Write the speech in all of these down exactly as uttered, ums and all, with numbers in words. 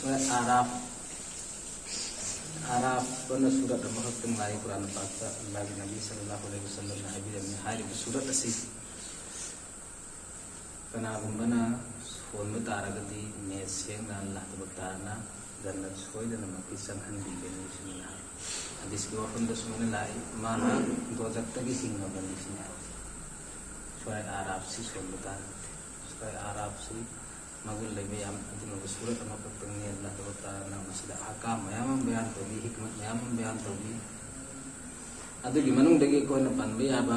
ꯑꯥꯔꯥꯐ, ꯑꯥꯔꯥꯐ ꯑꯅ ꯁꯨꯔꯠ ꯑꯃꯈꯛꯇꯪ ꯂꯥꯛꯏ ꯀꯨꯔꯥꯟ ꯄꯥꯛꯇ꯫ ꯑꯜꯂꯥꯍꯒꯤ ꯅꯕꯤ ꯁꯜꯂꯜꯂꯥꯍꯨ ꯑꯂꯩꯍꯤ ꯋꯁꯜꯂꯝꯅ ꯍꯥꯏꯕꯤꯔꯝꯃꯤ, ꯍꯥꯏꯔꯤꯕ ꯁꯨꯔꯠ ꯑꯁꯤ ꯀꯅꯥꯒꯨꯝꯕꯅ ꯁꯣꯟꯕ ꯇꯥꯔꯒꯗꯤ ꯃꯦꯠ ꯁꯦꯡꯅ ꯑꯜꯂꯥꯍ ꯇꯕꯥꯔꯛ ꯇꯥꯂꯥꯅ ꯖꯟꯅꯠ ꯁꯣꯏꯗꯅꯃꯛꯀꯤ ꯆꯪꯍꯟꯕꯤꯒꯅꯤ ꯁꯤꯅ ꯍꯥꯏ꯫ ꯍꯗꯤꯁꯀꯤ ꯋꯥꯐꯝꯗ ꯁꯨꯃꯥꯏꯅ ꯂꯥꯛꯏ, ꯃꯥꯅ ꯗꯣꯖꯛꯇꯒꯤ ꯍꯤꯡꯉꯕꯅꯤ ꯁꯤꯅ ꯍꯥꯏ꯫ ꯁꯨꯔꯥ ꯑꯥꯔꯥꯐꯁꯤ ꯁꯣꯟꯕ ꯇꯥꯔꯒꯗꯤ꯫ ꯁꯨꯔꯥ ꯑꯥꯔꯥꯐꯁꯤ ꯃꯒꯨꯟ ꯂꯩꯕ ꯌꯥꯝ ꯑꯗꯨꯒꯨꯝꯕ ꯁꯨꯔꯠ ꯑꯃꯈꯛꯇꯪꯅꯤ꯫ ꯑꯜꯂꯥꯍ ꯇꯕꯥꯔꯛ ꯇꯥꯂꯥꯅ ꯃꯁꯤꯗ ꯑꯍꯀꯥꯝ ꯃꯌꯥꯝ ꯑꯃ ꯕꯌꯥꯟ ꯇꯧꯕꯤ, ꯍꯤꯛꯃꯠ ꯃꯌꯥꯝ ꯑꯃ ꯕꯌꯥꯟ ꯇꯧꯕꯤ꯫ ꯑꯗꯨꯒꯤ ꯃꯅꯨꯡꯗꯒꯤ ꯑꯩꯈꯣꯏꯅ ꯄꯟꯕ ꯌꯥꯕ,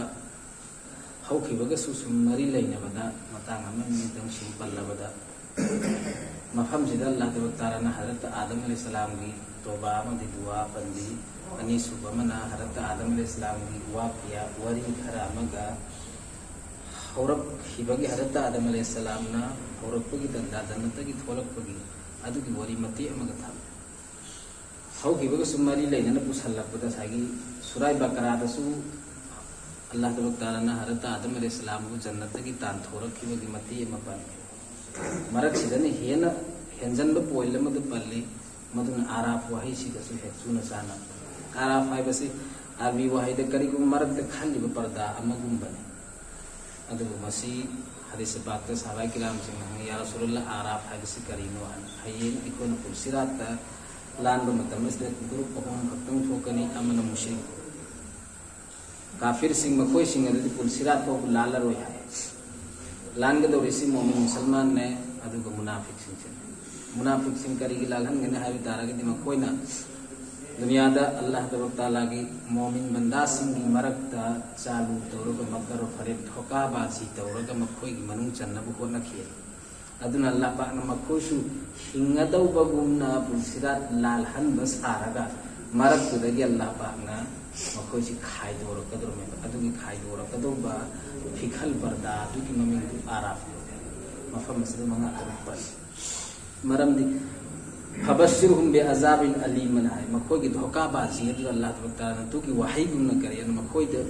ꯍꯧꯈꯤꯕꯒꯁꯨ ꯁꯨꯝ ꯃꯔꯤ ꯂꯩꯅꯕꯗ ꯃꯇꯥꯡ ꯑꯃꯅꯤꯗꯪ ꯁꯨꯝ ꯄꯜꯂꯕꯗ, ꯃꯐꯝꯁꯤꯗ ꯑꯜꯂꯥꯍ ꯇꯕꯥꯔꯛ ꯇꯥꯂꯥꯅ ꯍꯖꯔꯠ ꯑꯥꯗꯝ ꯑꯂꯩꯍꯤꯁꯁꯂꯥꯝꯒꯤ ꯇꯣꯕꯥ ꯑꯃꯗꯤ ꯗꯨꯋꯥ ꯄꯟꯕꯤ, ꯑꯅꯤꯁꯨꯕ ꯑꯃꯅ ꯍꯖꯔꯠ ꯑꯥꯗꯝ ꯑꯂꯩꯍꯤꯁꯁꯂꯥꯝꯒꯤ ꯋꯥꯀꯤꯌꯥ, ꯋꯥꯔꯤ ꯈꯔ ꯑꯃꯒ, ꯍꯧꯔꯛꯈꯤꯕꯒꯤ ꯍꯖꯔꯠ ꯑꯥꯗꯝ ꯑꯂꯩꯍꯤꯁꯁꯂꯥꯝꯅ ꯍꯧꯔꯛꯄꯒꯤ ꯇꯟꯖꯥ, ꯖꯟꯅꯠꯇꯒꯤ ꯊꯣꯛꯂꯛꯄꯒꯤ ꯑꯗꯨꯒꯤ ꯋꯥꯔꯤ ꯃꯇꯦꯛ ꯑꯃꯒ ꯊꯝꯃꯤ꯫ ꯍꯧꯈꯤꯕꯒꯁꯨ ꯃꯔꯤ ꯂꯩꯅꯅ ꯄꯨꯁꯜꯂꯛꯄꯗ ꯉꯁꯥꯏꯒꯤ ꯁꯨꯔꯥꯏ ꯕꯀꯔꯥꯗꯁꯨ ꯑꯜꯂꯥꯍ ꯇꯕꯥꯔꯛ ꯇꯥꯂꯥꯅ ꯍꯖꯔꯠ ꯑꯥꯗꯝ ꯑꯂꯩꯍꯤꯁꯁꯂꯥꯝꯕꯨ ꯖꯟꯅꯠꯇꯒꯤ ꯇꯥꯟꯊꯣꯔꯛꯈꯤꯕꯒꯤ ꯃꯇꯦꯛ ꯑꯃ ꯄꯟꯈ꯭ꯔꯦ꯫ ꯃꯔꯛꯁꯤꯗꯅ ꯍꯦꯟꯅ ꯍꯦꯟꯖꯟꯕ ꯄꯣꯏꯟ ꯑꯃꯗ ꯄꯜꯂꯤ, ꯃꯗꯨꯅ ꯑꯥꯔꯥꯐ ꯋꯥꯍꯩꯁꯤꯒꯁꯨ ꯍꯦꯛ ꯆꯨꯅ ꯆꯥꯟꯅꯕ꯫ ꯑꯥꯔꯥꯐ ꯍꯥꯏꯕꯁꯤ ꯑꯔꯕꯤ ꯋꯥꯍꯩꯗ ꯀꯔꯤꯒꯨꯝꯕ ꯃꯔꯛꯇ ꯈꯜꯂꯤꯕ ꯄꯔꯗꯥ ꯑꯃꯒꯨꯝꯕꯅꯤ꯫ ꯑꯗꯨꯕꯨ ꯃꯁꯤ ꯍꯗꯤꯁ ꯄꯥꯛꯇ ꯁꯍꯥꯕꯥꯏ ꯀꯤꯔꯥꯝꯁꯤꯡꯅ ꯍꯪꯉꯤ, "ꯌꯥ ꯔꯁꯨꯂꯜꯂꯥꯍ, ꯑꯥꯔꯥꯐ ꯍꯥꯏꯕꯁꯤ ꯀꯔꯤꯅꯣ?" ꯍꯥꯏꯅ꯫ ꯍꯌꯦꯡ ꯑꯩꯈꯣꯏꯅ ꯄꯨꯜꯁꯤꯔꯥꯠꯇ ꯂꯥꯟꯕ ꯃꯇꯝ ꯑꯁꯤꯗ ꯒ꯭ꯔꯨꯞ ꯑꯍꯨꯝ ꯈꯛꯇꯪ ꯊꯣꯛꯀꯅꯤ, ꯑꯃꯅ ꯃꯨꯁ꯭ꯔꯤꯛ, ꯀꯥꯐꯤꯔꯁꯤꯡ, ꯃꯈꯣꯏꯁꯤꯡ ꯑꯗꯨꯗꯤ ꯄꯨꯜꯁꯤꯔꯥꯠ ꯐꯥꯎꯕ ꯂꯥꯜꯂꯔꯣꯏ ꯍꯥꯏ꯫ ꯂꯥꯟꯒꯗꯧꯔꯤꯁꯤ ꯃꯣꯃꯤꯟ ꯃꯨꯁꯜꯃꯥꯟꯅꯦ, ꯑꯗꯨꯒ ꯃꯨꯅꯥꯐꯤꯛꯁꯤꯡꯁꯦ꯫ ꯃꯨꯅꯥꯐꯤꯛꯁꯤꯡ ꯀꯔꯤꯒꯤ ꯂꯥꯜꯍꯟꯒꯅꯤ ꯍꯥꯏꯕ ꯇꯥꯔꯒꯗꯤ, ꯃꯈꯣꯏꯅ ꯗꯨꯅꯤꯌꯥꯗ ꯑꯜꯂꯥꯍ ꯇꯕꯥꯔꯛ ꯇꯥꯂꯥꯒꯤ ꯃꯣꯃꯤꯟ ꯕꯟꯗꯥꯁꯤꯡꯒꯤ ꯃꯔꯛꯇ ꯆꯥꯂꯨ ꯇꯧꯔꯒ, ꯃꯀꯔ ꯐꯔꯦꯕ, ꯙꯣꯀꯥꯕꯥꯖꯤ ꯇꯧꯔꯒ ꯃꯈꯣꯏꯒꯤ ꯃꯅꯨꯡ ꯆꯟꯅꯕ ꯍꯣꯠꯅꯈꯤ꯫ ꯑꯗꯨꯅ ꯑꯜꯂꯥꯍ ꯄꯥꯛꯅ ꯃꯈꯣꯏꯁꯨ ꯍꯤꯡꯒꯗꯧꯕꯒꯨꯝꯅ ꯄꯨꯟꯁꯤꯔꯥꯠ ꯂꯥꯜꯍꯟꯕ ꯁꯥꯔꯒ, ꯃꯔꯛꯇꯨꯗꯒꯤ ꯑꯜꯂꯥꯍ ꯄꯥꯛꯅ ꯃꯈꯣꯏꯁꯤ ꯈꯥꯏꯗꯣꯔꯛꯀꯗꯧꯔꯝꯃꯦꯕ꯫ ꯑꯗꯨꯒꯤ ꯈꯥꯏꯗꯣꯔꯛꯀꯗꯧꯕ ꯐꯤꯈꯜ ꯕꯔꯗꯥ ꯑꯗꯨꯒꯤ ꯃꯃꯤꯡꯗꯨ ꯑꯥꯔꯥꯐ ꯀꯧꯋꯦ꯫ ꯃꯐꯝ ꯑꯁꯤꯗ ꯃꯉꯥ ꯇꯔꯨꯛ ꯄꯜꯂꯤ꯫ ꯃꯔꯝꯗꯤ "ꯐꯕꯁꯤꯔꯍꯨꯝ ꯕꯤ ꯑꯖꯥꯕꯤꯟ ꯑꯂꯤꯝ" ꯑꯅ ꯍꯥꯏ꯫ ꯃꯈꯣꯏꯒꯤ ꯙꯣꯀꯥꯕꯥꯖꯤ ꯑꯗꯨꯗ ꯑꯜꯂꯥꯍ ꯇꯕꯥꯔꯛ ꯇꯥꯂꯥꯅ ꯇꯨꯒꯤ ꯋꯥꯍꯩꯒꯨꯝꯅ ꯀꯔꯤ ꯍꯥꯏꯅ ꯃꯈꯣꯏꯗ,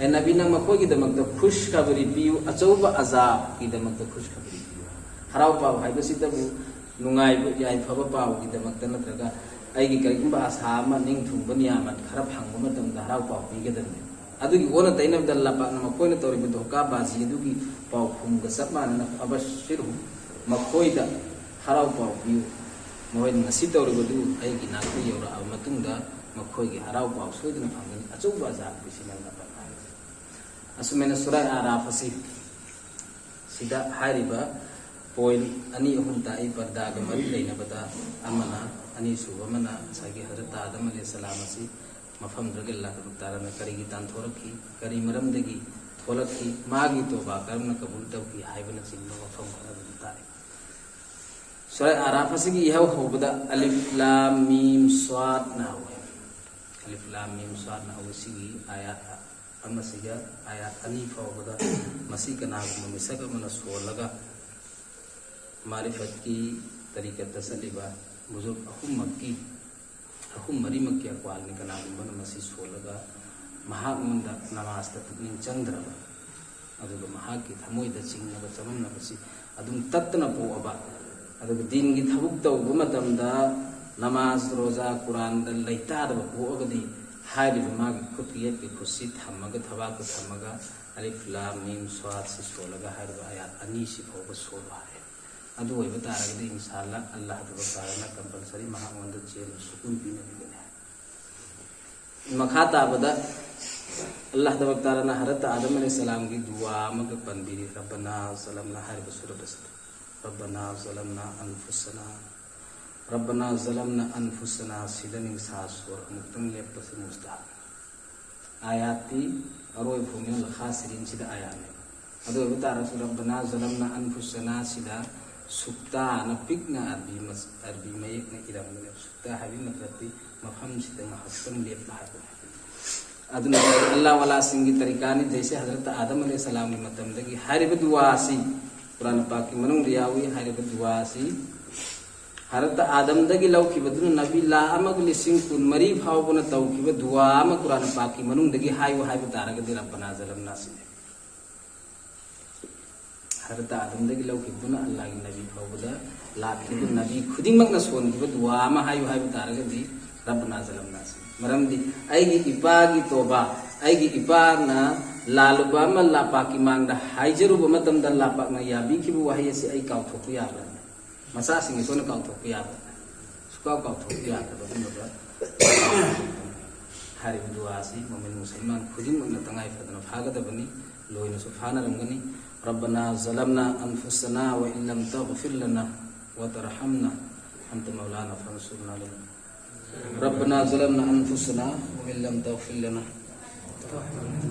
"ꯑꯦ ꯅꯕꯤ, ꯅꯪ ꯃꯈꯣꯏꯒꯤꯗꯃꯛꯇ ꯈꯨꯁꯈꯕꯔꯤ ꯄꯤꯌꯨ, ꯑꯆꯧꯕ ꯑꯖꯥꯕꯀꯤꯗꯃꯛꯇ ꯈꯨꯁꯈꯕꯔꯤ ꯄꯤꯌꯨ"꯫ ꯍꯔꯥꯎ ꯄꯥꯎ ꯍꯥꯏꯕꯁꯤꯗꯕꯨ ꯅꯨꯡꯉꯥꯏꯕ, ꯌꯥꯏꯐꯕ ꯄꯥꯎꯒꯤꯗꯃꯛꯇ ꯅꯠꯇ꯭ꯔꯒ ꯑꯩꯒꯤ ꯀꯔꯤꯒꯨꯝꯕ ꯑꯁꯥ ꯑꯃ, ꯅꯤꯡꯊꯨꯡꯕ ꯅꯤꯌꯥꯃꯠ ꯈꯔ ꯐꯪꯕ ꯃꯇꯝꯗ ꯍꯔꯥꯎ ꯄꯥꯎ ꯄꯤꯒꯗꯕꯅꯤ꯫ ꯑꯗꯨꯒꯤ ꯑꯣꯟꯅ ꯇꯩꯅꯕꯗ ꯂꯝꯄꯥꯛꯅ ꯃꯈꯣꯏꯅ ꯇꯧꯔꯤꯕ ꯙꯣꯀꯥꯕꯥꯖꯤ ꯑꯗꯨꯒꯤ ꯄꯥꯎꯈꯨꯝꯒ ꯆꯞ ꯃꯥꯟꯅꯅ, "ꯐꯕꯁꯤꯔꯍꯨꯝ", ꯃꯈꯣꯏꯗ ꯍꯔꯥꯎ ꯄꯥꯎ ꯄꯤꯌꯨ, ꯃꯈꯣꯏꯅ ꯉꯁꯤ ꯇꯧꯔꯤꯕꯗꯨ ꯑꯩꯒꯤ ꯅꯥꯛꯇ ꯌꯧꯔꯛꯑꯕ ꯃꯇꯨꯡꯗ ꯃꯈꯣꯏꯒꯤ ꯍꯔꯥꯎ ꯄꯥꯎ ꯁꯣꯏꯗꯅ ꯐꯪꯒꯅꯤ꯫ ꯑꯆꯧꯕ ꯑꯖꯥꯕ ꯄꯤꯁꯤꯟꯅꯕ ꯂꯝꯄꯥꯛꯅ ꯍꯥꯏꯔꯤꯁꯦ꯫ ꯑꯁꯨꯃꯥꯏꯅ ꯁꯨꯔꯥꯏ ꯑꯥꯔꯥꯐ ꯑꯁꯤ ꯁꯤꯗ ꯍꯥꯏꯔꯤꯕ ꯄꯣꯏꯟ ꯑꯅꯤ ꯑꯍꯨꯝ ꯇꯥꯛꯏ꯫ ꯄꯔꯗꯥꯒ ꯃꯔꯤ ꯂꯩꯅꯕꯗ ꯑꯃꯅ, ꯑꯅꯤꯁꯨꯕ ꯑꯃꯅ ꯉꯁꯥꯏꯒꯤ ꯍꯖꯔꯠ ꯑꯥꯗꯝ ꯑꯂꯩꯍꯤ ꯁꯂꯥꯝ ꯑꯁꯤ ꯃꯐꯝꯗꯨꯗꯒꯤ ꯑꯜꯂꯥꯍ ꯇꯕꯥꯔꯛ ꯇꯥꯂꯥꯅ ꯀꯔꯤꯒꯤ ꯇꯥꯟꯊꯣꯔꯛꯈꯤ, ꯀꯔꯤ ꯃꯔꯝꯗꯒꯤ ꯊꯣꯛꯂꯛꯈꯤ, ꯃꯥꯒꯤ ꯇꯣꯕꯥ ꯀꯔꯝꯅ ꯀꯕꯨꯜ ꯇꯧꯈꯤ ꯍꯥꯏꯕꯅꯆꯤꯡꯕ ꯋꯥꯐꯝ ꯈꯔ ꯑꯗꯨꯝ ꯇꯥꯛꯏ꯫ ꯁꯨꯔꯥ ꯑꯥꯔꯥꯐ ꯑꯁꯤꯒꯤ ꯏꯍꯧ ꯍꯧꯕꯗ ꯑꯂꯤꯐ ꯂꯥꯝ ꯃꯤꯝ ꯁ꯭ꯋꯥꯗꯅ ꯍꯧꯏ꯫ ꯑꯂꯤꯐ ꯂꯥꯝ ꯃꯤꯝ ꯁ꯭ꯋꯥꯗꯅ ꯍꯧꯕꯁꯤꯒꯤ ꯑꯥꯌꯥꯠ ꯑꯃꯁꯤꯒ ꯑꯥꯌꯥꯠ ꯑꯅꯤ ꯐꯥꯎꯕꯗ ꯃꯁꯤ ꯀꯅꯥꯒꯨꯝꯕ ꯃꯤꯁꯛ ꯑꯃꯅ ꯁꯣꯜꯂꯒ ꯃꯥꯔꯤꯐꯠꯀꯤ ꯇꯔꯤꯀꯠꯇ ꯆꯠꯂꯤꯕ ꯕꯨꯖꯨꯔꯒ ꯑꯍꯨꯝꯃꯛꯀꯤ, ꯑꯍꯨꯝ ꯃꯔꯤꯃꯛꯀꯤ ꯑꯀ꯭ꯋꯥꯜꯅꯤ꯫ ꯀꯅꯥꯒꯨꯝꯕꯅ ꯃꯁꯤ ꯁꯣꯜꯂꯒ ꯃꯍꯥꯛꯉꯣꯟꯗ ꯅꯃꯥꯖꯇ ꯄꯨꯛꯅꯤꯡ ꯆꯪꯗ꯭ꯔꯕ, ꯑꯗꯨꯒ ꯃꯍꯥꯛꯀꯤ ꯊꯃꯣꯏꯗ ꯆꯤꯡꯅꯕ ꯆꯃꯝꯅꯕꯁꯤ ꯑꯗꯨꯝ ꯇꯠꯇꯅ ꯄꯣꯛꯑꯕ, ꯑꯗꯨꯒ ꯗꯤꯟꯒꯤ ꯊꯕꯛ ꯇꯧꯕ ꯃꯇꯝꯗ ꯅꯃꯥꯖ, ꯔꯣꯖꯥ, ꯀꯨꯔꯥꯟꯗ ꯂꯩꯇꯥꯗꯕ ꯄꯣꯛꯑꯒꯗꯤ, ꯍꯥꯏꯔꯤꯕ ꯃꯥꯒꯤ ꯈꯨꯠꯀꯤ ꯌꯦꯠꯀꯤ ꯈꯨꯠꯁꯤ ꯊꯝꯃꯒ, ꯊꯕꯥꯛꯇ ꯊꯝꯃꯒ, ꯑꯂꯤꯐ ꯂꯥꯝ ꯃꯤꯝ ꯁ꯭ꯋꯥꯗꯁꯤ ꯁꯣꯜꯂꯒ ꯍꯥꯏꯔꯤꯕ ꯑꯥꯌꯥꯠ ꯑꯅꯤꯁꯤ ꯐꯥꯎꯕ ꯁꯣꯜꯂꯨ ꯍꯥꯏꯔꯦ꯫ ꯑꯗꯨ ꯑꯣꯏꯕ ꯇꯥꯔꯒꯗꯤ ꯏꯟꯁꯥ ꯑꯜꯂꯥꯍ, ꯑꯜꯂꯥꯍ ꯇꯕꯥꯔꯛ ꯇꯥꯂꯥꯅ ꯀꯝꯄꯜꯁꯔꯤ ꯃꯍꯥꯛꯉꯣꯟꯗ ꯆꯦꯟꯕ ꯁꯨꯀꯨꯟ ꯄꯤꯅꯕꯤꯒꯅꯤ ꯍꯥꯏ꯫ ꯃꯈꯥ ꯇꯥꯕꯗ ꯑꯜꯂꯥꯍ ꯇꯕꯥꯔꯛ ꯇꯥꯂꯥꯅ ꯍꯖꯔꯠ ꯑꯥꯗꯝ ꯑꯂꯩꯍꯤ ꯁꯂꯥꯝꯒꯤ ꯗꯨꯋꯥ ꯑꯃꯒ ꯄꯟꯕꯤꯔꯤ, "ꯔꯕꯅꯥ ꯖꯂꯝꯅꯥ" ꯍꯥꯏꯔꯤꯕ ꯁꯨꯔꯠ ꯑꯁꯤꯗ꯫ "ꯔꯕꯅꯥ ꯖꯂꯝꯅꯥ ꯑꯟꯐꯨꯁꯅꯥ", "ꯔꯕꯅꯥ ꯖꯂꯝꯅꯥ ꯑꯟꯐꯨꯁꯅꯥ" ꯁꯤꯗ ꯅꯤꯡꯁꯥ ꯁꯣꯔ ꯑꯃꯨꯛꯇꯪ ꯂꯦꯞꯄꯁꯤ ꯃꯨꯁꯇꯥꯍꯕ꯫ ꯑꯥꯌꯥꯠꯇꯤ ꯑꯔꯣꯏꯕ ꯐꯥꯎ ꯃꯤꯅꯜ ꯈꯥꯁꯤꯔꯤꯟꯁꯤꯗ ꯑꯥꯌꯥꯠꯅꯦꯕ꯫ ꯑꯗꯨ ꯑꯣꯏꯕ ꯇꯥꯔꯁꯨ "ꯔꯕꯅꯥ ꯖꯂꯝꯅꯥ ꯑꯟꯐꯨꯁꯅꯥ" ꯁꯤꯗ ꯁꯨꯛꯇꯥꯅ ꯄꯤꯛꯅ ꯑꯔꯕꯤ ꯃꯁ-, ꯑꯔꯕꯤ ꯃꯌꯦꯛꯅ ꯏꯔꯝꯕꯅꯦꯕ꯫ ꯁꯨꯛꯇꯥ ꯍꯥꯏꯕꯒꯤ ꯃꯇꯂꯕꯇꯤ ꯃꯐꯝꯁꯤꯗ ꯉꯥꯏꯍꯥꯛꯇꯪ ꯂꯦꯞꯄ ꯍꯥꯏꯕꯅꯦ꯫ ꯑꯗꯨꯅ ꯑꯜꯂꯥꯍ ꯋꯥꯂꯥꯁꯤꯡꯒꯤ ꯇꯔꯤꯀꯥꯅꯤ꯫ ꯖꯩꯁꯦ ꯍꯖꯔꯠ ꯑꯥꯗꯝ ꯑꯂꯩꯍꯤ ꯁꯂꯥꯝꯒꯤ ꯃꯇꯝꯗꯒꯤ ꯍꯥꯏꯔꯤꯕ ꯗꯨꯋꯥ ꯑꯁꯤ ꯀꯨꯔꯥꯟ ꯄꯥꯛꯀꯤ ꯃꯅꯨꯡꯗ ꯌꯥꯎꯏ꯫ ꯍꯥꯏꯔꯤꯕ ꯗꯨꯋꯥ ꯑꯁꯤ ꯍꯖꯔꯠ ꯑꯥꯗꯝꯗꯒꯤ ꯂꯧꯈꯤꯕꯗꯨꯅ ꯅꯕꯤ ꯂꯥꯈ ꯑꯃꯒ ꯂꯤꯁꯤꯡ ꯀꯨꯟ ꯃꯔꯤ ꯐꯥꯎꯕꯅ ꯇꯧꯈꯤꯕ ꯗꯨꯋꯥ ꯑꯃ ꯀꯨꯔꯥꯟ ꯄꯥꯛꯀꯤ ꯃꯅꯨꯡꯗꯒꯤ ꯍꯥꯏꯌꯨ ꯍꯥꯏꯕ ꯇꯥꯔꯒꯗꯤ "ꯔꯕꯅꯥ ꯖꯂꯝꯅꯥ" ꯁꯤꯅꯤ꯫ ꯍꯔꯇ ꯑꯥꯗꯝꯗꯒꯤ ꯂꯧꯈꯤꯕꯗꯨꯅ ꯑꯜꯂꯥꯍꯒꯤ ꯅꯕꯤ ꯐꯥꯎꯕꯗ ꯂꯥꯛꯈꯤꯕ ꯅꯕꯤ ꯈꯨꯗꯤꯡꯃꯛꯅ ꯁꯣꯟꯈꯤꯕ ꯗꯨꯋꯥ ꯑꯃ ꯍꯥꯏꯌꯨ ꯍꯥꯏꯕ ꯇꯥꯔꯒꯗꯤ ꯔꯕꯅꯥ ꯖꯂꯝꯅꯥ ꯑꯁꯤ꯫ ꯃꯔꯝꯗꯤ ꯑꯩꯒꯤ ꯏꯄꯥꯒꯤ ꯇꯣꯕꯥ, ꯑꯩꯒꯤ ꯏꯄꯥꯅ ꯂꯥꯜꯂꯨꯕ ꯑꯃ ꯂꯥꯄꯥꯛꯀꯤ ꯃꯥꯡꯗ ꯍꯥꯏꯖꯔꯨꯕ ꯃꯇꯝꯗ ꯂꯥꯄꯥꯛꯅ ꯌꯥꯕꯤꯈꯤꯕ ꯋꯥꯍꯩ ꯑꯁꯤ ꯑꯩ ꯀꯥꯎꯊꯣꯛꯄ ꯌꯥꯕ꯭ꯔꯅꯦ? ꯃꯆꯥꯁꯤꯡ ꯑꯩꯈꯣꯏꯅ ꯀꯥꯎꯊꯣꯛꯄ ꯌꯥꯕ꯭ꯔꯅꯦ? ꯁꯨꯀꯥꯎ ꯀꯥꯎꯊꯣꯛꯄ ꯌꯥꯗꯕ ꯑꯗꯨꯝꯕ ꯍꯥꯏꯔꯤꯕ ꯗꯨꯋꯥ ꯑꯁꯤ ꯃꯨꯃꯤꯟ ꯃꯨꯁꯜꯃꯥꯟ ꯈꯨꯗꯤꯡꯃꯛꯅ ꯇꯉꯥꯏ ꯐꯗꯅ ꯐꯥꯒꯗꯕꯅꯤ꯫ ꯂꯣꯏꯅꯁꯨ ꯐꯥꯅꯔꯝꯒꯅꯤ꯫ ربنا ظلمنا أنفسنا وإن لم تغفر لنا وترحمنا أنت مولانا فانصرنا على ربنا ظلمنا أنفسنا وإن لم تغفر لنا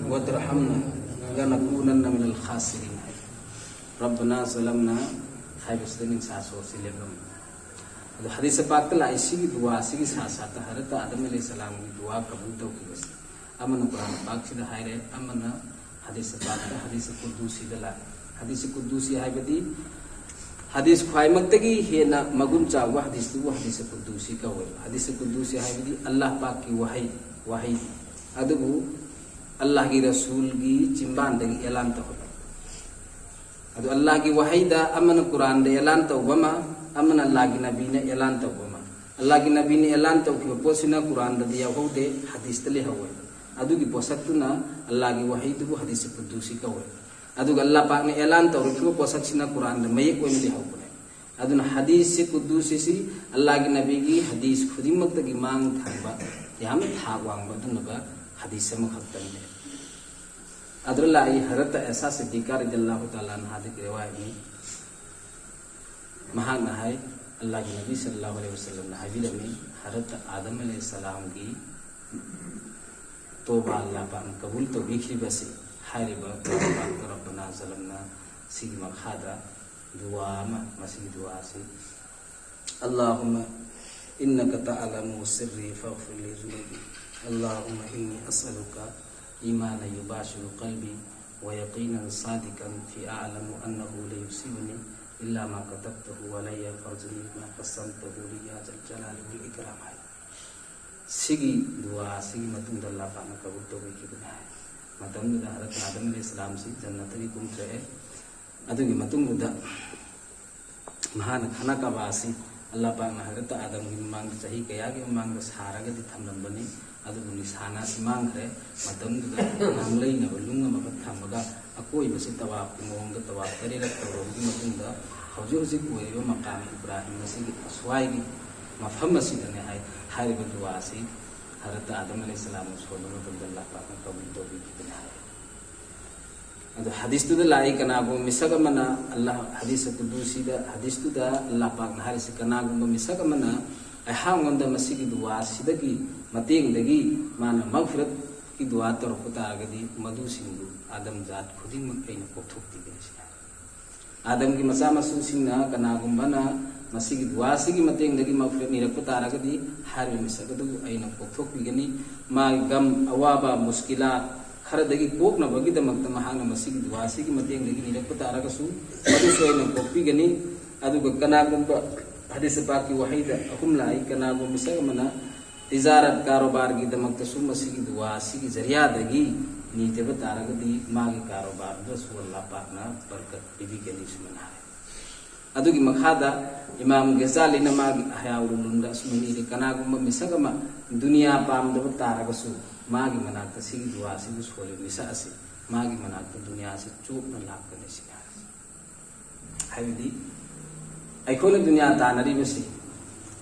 وترحمنا لنكونن من الخاسرين. ربنا ظلمنا ꯍꯥꯏꯕꯁꯤꯗ ꯅꯤꯡꯁꯥ ꯁꯣꯔꯁꯤ ꯂꯦꯞꯂꯝꯃꯤ꯫ ꯑꯗꯣ ꯍꯗꯤꯁ ꯄꯥꯛꯇ ꯂꯥꯛꯏ ꯁꯤꯒꯤ ꯗꯨꯋꯥ ꯑꯁꯤꯒꯤ ꯁꯥ ꯁꯥꯠꯇ ꯍꯔꯠꯇ ꯑꯥꯗꯝ ꯑꯂꯩꯍꯤ ꯁꯂꯥꯝꯒꯤ ꯗꯨꯋꯥ ꯀꯕꯨꯜ ꯇꯧꯈꯤꯕꯁꯤ꯫ ꯑꯃꯅ ꯀꯨꯔꯥꯟ ꯄꯥꯛꯁꯤꯗ ꯍꯥꯏꯔꯦ, ꯑꯃꯅ ꯍꯗꯤꯁ ꯄꯥꯛꯇ ꯍꯗꯤꯁ ꯀꯨꯗꯨꯁꯤꯗ ꯂꯥꯛꯑꯦ꯫ ꯍꯗꯤꯁ ꯀꯨꯗꯨꯁꯤ ꯍꯥꯏꯕꯗꯤ ꯍꯗꯤꯁ ꯈ꯭ꯋꯥꯏꯃꯛꯇꯒꯤ ꯍꯦꯟꯅ ꯃꯒꯨꯟ ꯆꯥꯎꯕ ꯍꯗꯤꯁꯇꯨꯕꯨ ꯍꯗꯤꯁ ꯀꯨꯗꯨꯁꯤ ꯀꯧꯋꯦ꯫ ꯍꯗꯤꯁ ꯀꯨꯗꯨꯁꯤ ꯍꯥꯏꯕꯗꯤ ꯑꯜꯂꯥꯍ ꯄꯥꯛꯀꯤ ꯋꯥꯍꯩ, ꯋꯥꯍꯩ꯫ ꯑꯗꯨꯕꯨ ꯑꯜꯂꯥꯍꯒꯤ ꯔꯁꯨꯜꯒꯤ ꯆꯤꯟꯕꯥꯟꯗꯒꯤ ꯑꯦꯂꯥꯟ ꯇꯧꯍꯜꯂꯛꯄ꯫ ꯑꯗꯨ ꯑꯜꯂꯥꯍꯒꯤ ꯋꯥꯍꯩꯗ ꯑꯃꯅ ꯀꯨꯔꯥꯟꯗ ꯑꯦꯂꯥꯟ ꯇꯧꯕ ꯑꯃ, ꯑꯃꯅ ꯑꯜꯂꯥꯍꯒꯤ ꯅꯕꯤꯅ ꯑꯦꯂꯥꯟ ꯇꯧꯕ ꯑꯃ꯫ ꯑꯜꯂꯥꯍꯒꯤ ꯅꯕꯤꯅ ꯑꯦꯂꯥꯟ ꯇꯧꯈꯤꯕ ꯄꯣꯠꯁꯤꯅ ꯀꯨꯔꯥꯟꯗꯗꯤ ꯌꯥꯎꯍꯧꯗꯦ, ꯍꯗꯤꯁꯇ ꯂꯩꯍꯧꯋꯦ꯫ ꯑꯗꯨꯒꯤ ꯄꯣꯠꯁꯛꯇꯨꯅ ꯑꯜꯂꯥꯍꯒꯤ ꯋꯥꯍꯩꯗꯨꯕꯨ ꯍꯗꯤꯁ ꯀꯨꯗꯨꯁꯤ ꯀꯧꯋꯦ꯫ ꯑꯗꯨꯒ ꯑꯜꯂꯥꯍ ꯄꯥꯛꯅ ꯑꯦꯂꯥꯟ ꯇꯧꯔꯛꯈꯤꯕ ꯄꯣꯠꯁꯛꯁꯤꯅ ꯀꯨꯔꯥꯟꯗ ꯃꯌꯦꯛ ꯑꯣꯏꯅ ꯂꯩꯍꯧꯕꯅꯦ꯫ ꯑꯗꯨꯅ ꯍꯗꯤꯁꯁꯤ ꯀꯨꯗꯨꯁꯤꯁꯤ ꯑꯜꯂꯥꯍꯒꯤ ꯅꯕꯤꯒꯤ ꯍꯗꯤꯁ ꯈꯨꯗꯤꯡꯃꯛꯇꯒꯤ ꯃꯥꯡ ꯊꯪꯕ, ꯌꯥꯝꯅ ꯊꯥꯛ ꯋꯥꯡꯕ ꯑꯗꯨꯝꯕ ꯍꯗꯤꯁ ꯑꯃꯈꯛꯇꯅꯤ꯫ ꯑꯗꯨꯗ ꯂꯥꯛꯏ ꯍꯔꯠꯇ ꯑꯦꯁꯥ ꯁꯤꯗꯤꯀꯥ ꯔꯗꯤꯌꯜꯂꯥꯍꯨ ꯇꯥꯂꯥ ꯑꯟꯍꯥꯗꯒꯤ ꯔꯤꯋꯥꯌꯠꯅꯤ꯫ ꯃꯍꯥꯛꯅ ꯍꯥꯏ, ꯑꯜꯂꯥꯍꯒꯤ ꯅꯕꯤ ꯁꯜꯂꯜꯂꯥꯍꯨ ꯑꯂꯩꯍꯤ ꯋꯁꯜꯂꯝꯅ ꯍꯥꯏꯕꯤꯔꯝꯃꯤ, ꯍꯔꯠꯇ ꯑꯥꯗꯝ ꯑꯂꯩꯍꯤ ꯁꯂꯥꯝꯒꯤ ꯇꯣꯕꯥ ꯑꯜꯂꯥꯍ ꯄꯥꯛꯅ ꯀꯕꯨꯜ ꯇꯧꯕꯤꯈꯤꯕꯁꯤ ꯍꯥꯏꯔꯤꯕ ꯀꯨꯔꯥꯟ ꯄꯥꯛꯇ ꯔꯕꯅꯥ ꯖꯂꯝꯅꯥ ꯁꯤꯒꯤ ꯃꯈꯥꯗ ꯗꯨꯋꯥ ꯑꯃ, ꯃꯁꯤꯒꯤ ꯗꯨꯋꯥ ꯑꯁꯤ اللهم إنك تعلم سري فاغفر لي ذنوبي. اللهم إني أسألك إيمانا يباشر قلبي ويقينا صادقا في أعلم أنه لا يصيبني إلا ما كتبته علي فارزقني بما قسمته لي يا ذا الجلال والإكرام. ꯍꯥꯏ꯫ ꯁꯤꯒꯤ ꯗꯨꯋꯥ ꯑꯁꯤꯒꯤ ꯃꯇꯨꯡꯗ ꯑꯜꯂꯥꯍ ꯄꯥꯛꯅ ꯀꯕꯨꯜ ꯇꯧꯕꯤꯈꯤꯕꯅꯤ ꯍꯥꯏ꯫ ꯃꯇꯝꯗꯨꯗ ꯍꯖꯔꯠ ꯑꯥꯗꯝ ꯑꯂꯩꯍꯤ ꯁꯂꯥꯝꯁꯤ ꯖꯟꯅꯠꯇꯒꯤ ꯀꯨꯝꯊꯔꯛꯑꯦ꯫ ꯑꯗꯨꯒꯤ ꯃꯇꯨꯡꯗꯨꯗ ꯃꯍꯥꯛꯅ ꯈꯥꯅꯥ ꯀꯥꯕꯥ ꯑꯁꯤ ꯑꯜꯂꯥꯍ ꯄꯥꯛꯅ ꯍꯖꯔꯠ ꯑꯥꯗꯝꯒꯤ ꯃꯃꯥꯡꯗ ꯆꯍꯤ ꯀꯌꯥꯒꯤ ꯃꯃꯥꯡꯗ ꯁꯥꯔꯒꯗꯤ ꯊꯝꯂꯝꯕꯅꯤ꯫ ꯑꯗꯨꯕꯨ ꯅꯤꯁꯥꯅ ꯑꯁꯤ ꯃꯥꯡꯈ꯭ꯔꯦ꯫ ꯃꯇꯝꯗꯨꯗ ꯉꯥꯡꯂꯩꯅꯕ ꯅꯨꯡ ꯑꯃꯈꯛ ꯊꯝꯃꯒ ꯑꯀꯣꯏꯕꯁꯤ ꯇꯋꯥꯐꯀꯤ ꯃꯑꯣꯡꯗ ꯇꯋꯥꯐ ꯇꯔꯦꯠꯂꯛ ꯇꯧꯔꯕꯒꯤ ꯃꯇꯨꯡꯗ ꯍꯧꯖꯤꯛ ꯍꯧꯖꯤꯛ ꯑꯣꯏꯔꯤꯕ ꯃꯀꯥꯝ ꯏꯕ꯭ꯔꯥꯍꯤꯝ ꯑꯁꯤꯒꯤ ꯑꯁ꯭ꯋꯥꯏꯒꯤ ꯃꯐꯝ ꯑꯁꯤꯗꯅꯦ ꯍꯥꯏ꯫ ꯍꯥꯏꯔꯤꯕ ꯗꯨꯋꯥ ꯑꯁꯤ ꯍꯖꯔꯠ ꯑꯥꯗꯝ ꯑꯂꯩꯍꯤꯁꯁꯂꯥꯝꯅ ꯁꯣꯟꯕ ꯃꯇꯝꯗ ꯑꯜꯂꯥꯍ ꯄꯥꯛꯅ ꯀꯕꯨꯜ ꯇꯧꯕꯤꯈꯤꯕꯅꯤ ꯍꯥꯏ꯫ ꯑꯗꯣ ꯍꯗꯤꯁꯇꯨꯗ ꯂꯥꯛꯏ, ꯀꯅꯥꯒꯨꯝꯕ ꯃꯤꯁꯛ ꯑꯃꯅ ꯑꯜꯂꯥꯍ, ꯍꯗꯤꯁ ꯀꯨꯗꯨꯁꯤꯗ, ꯍꯗꯤꯁꯇꯨꯗ ꯑꯜꯂꯥꯍ ꯄꯥꯛꯅ ꯍꯥꯏꯔꯤꯁꯤ, ꯀꯅꯥꯒꯨꯝꯕ ꯃꯤꯁꯛ ꯑꯃꯅ ꯑꯩꯍꯥꯛꯉꯣꯟꯗ ꯃꯁꯤꯒꯤ ꯗꯨꯋꯥꯁꯤꯗꯒꯤ ꯃꯇꯦꯡꯗꯒꯤ ꯃꯥꯅ ꯃꯒꯐꯤꯔꯠꯀꯤ ꯗꯨꯋꯥ ꯇꯧꯔꯛꯄ ꯇꯥꯔꯒꯗꯤ ꯃꯗꯨꯁꯤꯡꯗꯨ ꯑꯥꯗꯝ ꯖꯥꯠ ꯈꯨꯗꯤꯡꯃꯛ ꯑꯩꯅ ꯀꯣꯛꯊꯣꯛꯄꯤꯒꯅꯤ ꯁꯤꯅꯤ꯫ ꯑꯥꯗꯝꯒꯤ ꯃꯆꯥ ꯃꯁꯨꯁꯤꯡꯅ ꯀꯅꯥꯒꯨꯝꯕꯅ ꯃꯁꯤꯒꯤ ꯗꯨꯋꯥꯁꯤꯒꯤ ꯃꯇꯦꯡꯗꯒꯤ ꯃꯒꯐꯤꯔꯠ ꯅꯤꯔꯛꯄ ꯇꯥꯔꯒꯗꯤ ꯍꯥꯏꯔꯤꯕ ꯃꯤꯁꯛ ꯑꯗꯨꯕꯨ ꯑꯩꯅ ꯀꯣꯛꯊꯣꯛꯄꯤꯒꯅꯤ꯫ ꯃꯥꯒꯤ ꯒꯝ, ꯑꯋꯥꯕ, ꯃꯨꯁꯀꯤꯂꯥꯠ ꯈꯔꯗꯒꯤ ꯀꯣꯛꯅꯕꯒꯤꯗꯃꯛꯇ ꯃꯍꯥꯛꯅ ꯃꯁꯤꯒꯤ ꯗꯨꯋꯥꯁꯤꯒꯤ ꯃꯇꯦꯡꯗꯒꯤ ꯅꯤꯔꯛꯄ ꯇꯥꯔꯒꯁꯨ ꯃꯗꯨꯁꯨ ꯑꯩꯅ ꯀꯣꯛꯄꯤꯒꯅꯤ꯫ ꯑꯗꯨꯒ ꯀꯅꯥꯒꯨꯝꯕ, ꯍꯗꯤꯁ ꯄꯥꯛꯀꯤ ꯋꯥꯍꯩꯗ ꯑꯍꯨꯝ ꯂꯥꯛꯏ, ꯀꯅꯥꯒꯨꯝꯕ ꯃꯤꯁꯛ ꯑꯃꯅ ꯇꯤꯖꯥꯔꯠ ꯀꯥꯔꯣꯕꯥꯔꯒꯤꯗꯃꯛꯇꯁꯨ ꯃꯁꯤꯒꯤ ꯗꯨꯋꯥꯁꯤꯒꯤ ꯖꯔꯤꯌꯥꯗꯒꯤ ꯅꯤꯖꯕ ꯇꯥꯔꯒꯗꯤ ꯃꯥꯒꯤ ꯀꯥꯔꯣꯕꯥꯔꯗꯁꯨ ꯑꯜꯂꯥꯍ ꯄꯥꯛꯅ ꯕꯔꯀꯠ ꯄꯤꯕꯤꯒꯅꯤ ꯁꯨꯃꯥꯏꯅ ꯍꯥꯏ꯫ ꯑꯗꯨꯒꯤ ꯃꯈꯥꯗ ꯏꯃꯥꯝ ꯒꯖꯥꯂꯤꯅ ꯃꯥꯒꯤ ꯑꯍꯌꯥꯎ ꯎꯂꯨꯝꯗ ꯑꯁꯨꯃꯥꯏꯅ ꯏꯔꯤ, ꯀꯅꯥꯒꯨꯝꯕ ꯃꯤꯁꯛ ꯑꯃ ꯗꯨꯅꯤꯌꯥ ꯄꯥꯝꯗꯕ ꯇꯥꯔꯒꯁꯨ ꯃꯥꯒꯤ ꯃꯅꯥꯛꯇ ꯁꯤꯒꯤ ꯗꯨꯋꯥꯁꯤꯕꯨ ꯁꯣꯜꯂꯤꯕ ꯃꯤꯁꯛ ꯑꯁꯤ ꯃꯥꯒꯤ ꯃꯅꯥꯛꯇ ꯗꯨꯅꯤꯌꯥꯁꯤ ꯆꯣꯞꯅ ꯂꯥꯛꯀꯅꯤ ꯁꯤꯅꯤ ꯍꯥꯏꯔꯤꯁꯦ꯫ ꯍꯥꯏꯕꯗꯤ ꯑꯩꯈꯣꯏꯅ ꯗꯨꯅꯤꯌꯥ ꯇꯥꯟꯅꯔꯤꯕꯁꯤ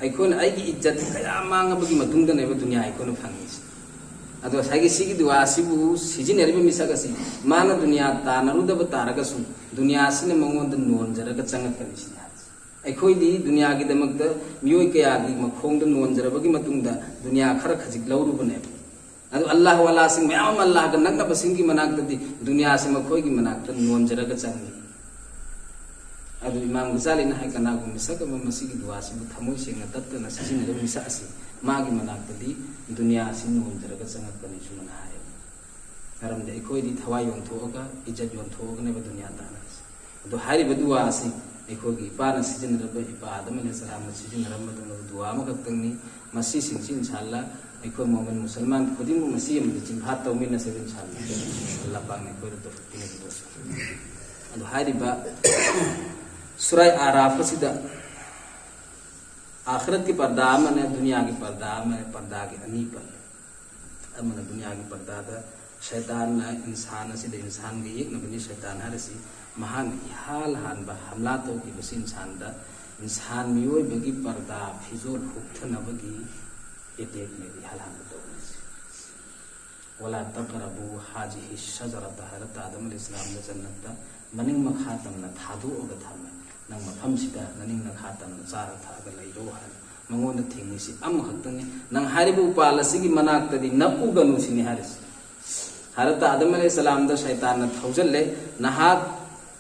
ꯑꯩꯈꯣꯏꯅ ꯑꯩꯒꯤ ꯏꯖꯠ ꯀꯌꯥ ꯃꯥꯡꯉꯕꯒꯤ ꯃꯇꯨꯡꯗꯅꯦꯕ ꯗꯨꯅꯤꯌꯥ ꯑꯩꯈꯣꯏꯅ ꯐꯪꯉꯤꯁꯤ꯫ ꯑꯗꯣ ꯉꯁꯥꯏꯒꯤ ꯁꯤꯒꯤ ꯗꯨꯋꯥ ꯑꯁꯤꯕꯨ ꯁꯤꯖꯤꯟꯅꯔꯤꯕ ꯃꯤꯁꯛ ꯑꯁꯤ ꯃꯥꯅ ꯗꯨꯅꯤꯌꯥ ꯇꯥꯟꯅꯔꯨꯗꯕ ꯇꯥꯔꯒꯁꯨ ꯗꯨꯅꯤꯌꯥꯁꯤꯅ ꯃꯉꯣꯟꯗ ꯅꯣꯟꯖꯔꯒ ꯆꯪꯉꯛꯀꯅꯤ ꯁꯤꯅꯤ ꯍꯥꯏꯔꯤꯁꯦ꯫ ꯑꯩꯈꯣꯏꯗꯤ ꯗꯨꯅꯤꯌꯥꯒꯤꯗꯃꯛꯇ ꯃꯤꯑꯣꯏ ꯀꯌꯥꯒꯤ ꯃꯈꯣꯡꯗ ꯅꯣꯟꯖꯔꯕꯒꯤ ꯃꯇꯨꯡꯗ ꯗꯨꯅꯤꯌꯥ ꯈꯔ ꯈꯖꯤꯛ ꯂꯧꯔꯨꯕꯅꯦꯕ꯫ ꯑꯗꯨ ꯑꯜꯂꯥꯍ ꯋꯥꯂꯥꯁꯤꯡ ꯃꯌꯥꯝ ꯑꯃ ꯑꯜꯂꯥꯍꯒ ꯅꯛꯅꯕꯁꯤꯡꯒꯤ ꯃꯅꯥꯛꯇꯗꯤ ꯗꯨꯅꯤꯌꯥꯁꯤ ꯃꯈꯣꯏꯒꯤ ꯃꯅꯥꯛꯇ ꯅꯣꯟꯖꯔꯒ ꯆꯪꯉꯤ꯫ ꯑꯗꯨ ꯏꯃꯥꯝ ꯒꯖꯥꯂꯤꯅ ꯍꯥꯏ, ꯀꯅꯥꯒꯨꯝꯕ ꯃꯤꯁꯛ ꯑꯃ ꯃꯁꯤꯒꯤ ꯗꯨꯋꯥꯁꯤꯕꯨ ꯊꯃꯣꯏ ꯁꯦꯡꯅ ꯇꯠꯇꯅ ꯁꯤꯖꯤꯟꯅꯔꯤꯕ ꯃꯤꯁꯛ ꯑꯁꯤ ꯃꯥꯒꯤ ꯃꯅꯥꯛꯇꯗꯤ ꯗꯨꯅꯤꯌꯥ ꯑꯁꯤ ꯅꯣꯟꯖꯔꯒ ꯆꯪꯉꯛꯄꯅꯤ ꯁꯨꯃꯥꯏꯅ ꯍꯥꯏ꯫ ꯃꯔꯝꯗꯤ ꯑꯩꯈꯣꯏꯗꯤ ꯊꯋꯥꯏ ꯌꯣꯟꯊꯣꯛꯑꯒ, ꯏꯖꯠ ꯌꯣꯟꯊꯣꯛꯑꯒꯅꯦꯕ ꯗꯨꯅꯤꯌꯥ ꯇꯥꯟꯅꯔꯤꯁꯦ꯫ ꯑꯗꯣ ꯍꯥꯏꯔꯤꯕ ꯗꯨꯋꯥ ꯑꯁꯤ ꯑꯩꯈꯣꯏꯒꯤ ꯏꯄꯥꯅ ꯁꯤꯖꯤꯟꯅꯔꯝꯕ, ꯏꯄꯥ ꯑꯥꯗꯝ ꯑꯂꯩꯍꯤꯁꯁꯂꯥꯝꯅ ꯁꯤꯖꯤꯟꯅꯔꯝꯕꯗꯨꯅ ꯗꯨꯋꯥ ꯑꯃꯈꯛꯇꯪꯅꯤ꯫ ꯃꯁꯤꯁꯤꯡꯁꯤ ꯏꯟꯁꯥ ꯑꯜꯂꯥꯍ ꯑꯩꯈꯣꯏ ꯃꯣꯃꯤꯟ ꯃꯨꯁꯜꯃꯥꯟ ꯈꯨꯗꯤꯡꯃꯛ ꯃꯁꯤ ꯑꯃꯗ ꯆꯤꯟꯐꯥ ꯇꯧꯃꯤꯟꯅꯁꯦꯕ ꯏꯟꯁꯥ ꯑꯜꯂꯥꯍ꯫ ꯑꯜꯂꯥꯍ ꯄꯥꯛꯅ ꯑꯩꯈꯣꯏꯗ ꯇꯧꯐꯤꯛ ꯄꯤꯅꯕꯤꯔꯁꯅꯨ꯫ ꯑꯗꯨ ꯍꯥꯏꯔꯤꯕ ꯁꯨꯔꯥꯏ ꯑꯥꯔꯥꯐ ꯑꯁꯤꯗ ꯑꯥꯈꯤꯔꯠꯀꯤ ꯄꯔꯗꯥ ꯑꯃꯅꯦ, ꯗꯨꯅꯤꯌꯥꯒꯤ ꯄꯔꯗꯥ ꯑꯃꯅꯦ, ꯄꯔꯗꯥꯒꯤ ꯑꯅꯤ ꯄꯜꯂꯦ꯫ ꯑꯃꯅ ꯗꯨꯅꯤꯌꯥꯒꯤ ꯄꯔꯗꯥꯗ ꯁꯩꯇꯥꯟꯅ ꯏꯟꯁꯥꯟ ꯑꯁꯤꯗ, ꯏꯟꯁꯥꯟꯒ ꯌꯦꯛꯅꯕꯅꯤ ꯁꯩꯇꯥꯟ ꯍꯥꯏꯔꯤꯁꯤ, ꯃꯍꯥꯛꯅ ꯏꯍꯥꯟ ꯍꯥꯟꯕ ꯍꯝꯂꯥ ꯇꯧꯈꯤꯕꯁꯤ ꯏꯟꯁꯥꯟꯗ, ꯏꯟꯁꯥꯟ ꯃꯤꯑꯣꯏꯕꯒꯤ ꯄꯔꯗꯥ ꯐꯤꯖꯣꯜ ꯍꯨꯛꯊꯅꯕꯒꯤ ꯑꯦꯇꯦꯛꯅꯦꯕ ꯏꯍꯥꯟ ꯍꯥꯟꯕ ꯇꯧꯔꯤꯁꯤ꯫ "ꯋꯥꯂꯥ ꯇꯛꯔꯕꯨ ꯍꯥꯖꯤꯍꯤ ꯁꯖꯔꯇ" ꯍꯥꯏꯔ ꯇꯥꯗꯝ ꯑꯂꯤ ꯏꯁꯂꯥꯝꯗ ꯖꯟꯅꯠꯇ ꯃꯅꯤꯡ ꯃꯈꯥ ꯇꯝꯅ ꯊꯥꯗꯣꯛꯑꯒ ꯊꯝꯃꯦ꯫ "ꯅꯪ ꯃꯐꯝꯁꯤꯗ ꯅꯅꯤꯡ ꯅꯈꯥ ꯇꯝꯅ ꯆꯥꯔ ꯊꯛꯑꯒ ꯂꯩꯔꯣ" ꯍꯥꯏꯅ ꯃꯉꯣꯟꯗ ꯊꯤꯡꯉꯤꯁꯤ ꯑꯃꯈꯛꯇꯅꯤ꯫ "ꯅꯪ ꯍꯥꯏꯔꯤꯕ ꯎꯄꯥꯜ ꯑꯁꯤꯒꯤ ꯃꯅꯥꯛꯇꯗꯤ ꯅꯛꯎꯒꯅꯨ" ꯁꯤꯅꯤ ꯍꯥꯏꯔꯤꯁꯤ꯫ ꯍꯥꯔꯠꯇ ꯑꯥꯗꯝ ꯑꯂꯩꯍꯤꯁꯁꯂꯥꯝꯗ ꯁꯩꯇꯥꯟꯅ ꯊꯧꯖꯜꯂꯦ, "ꯅꯍꯥꯛ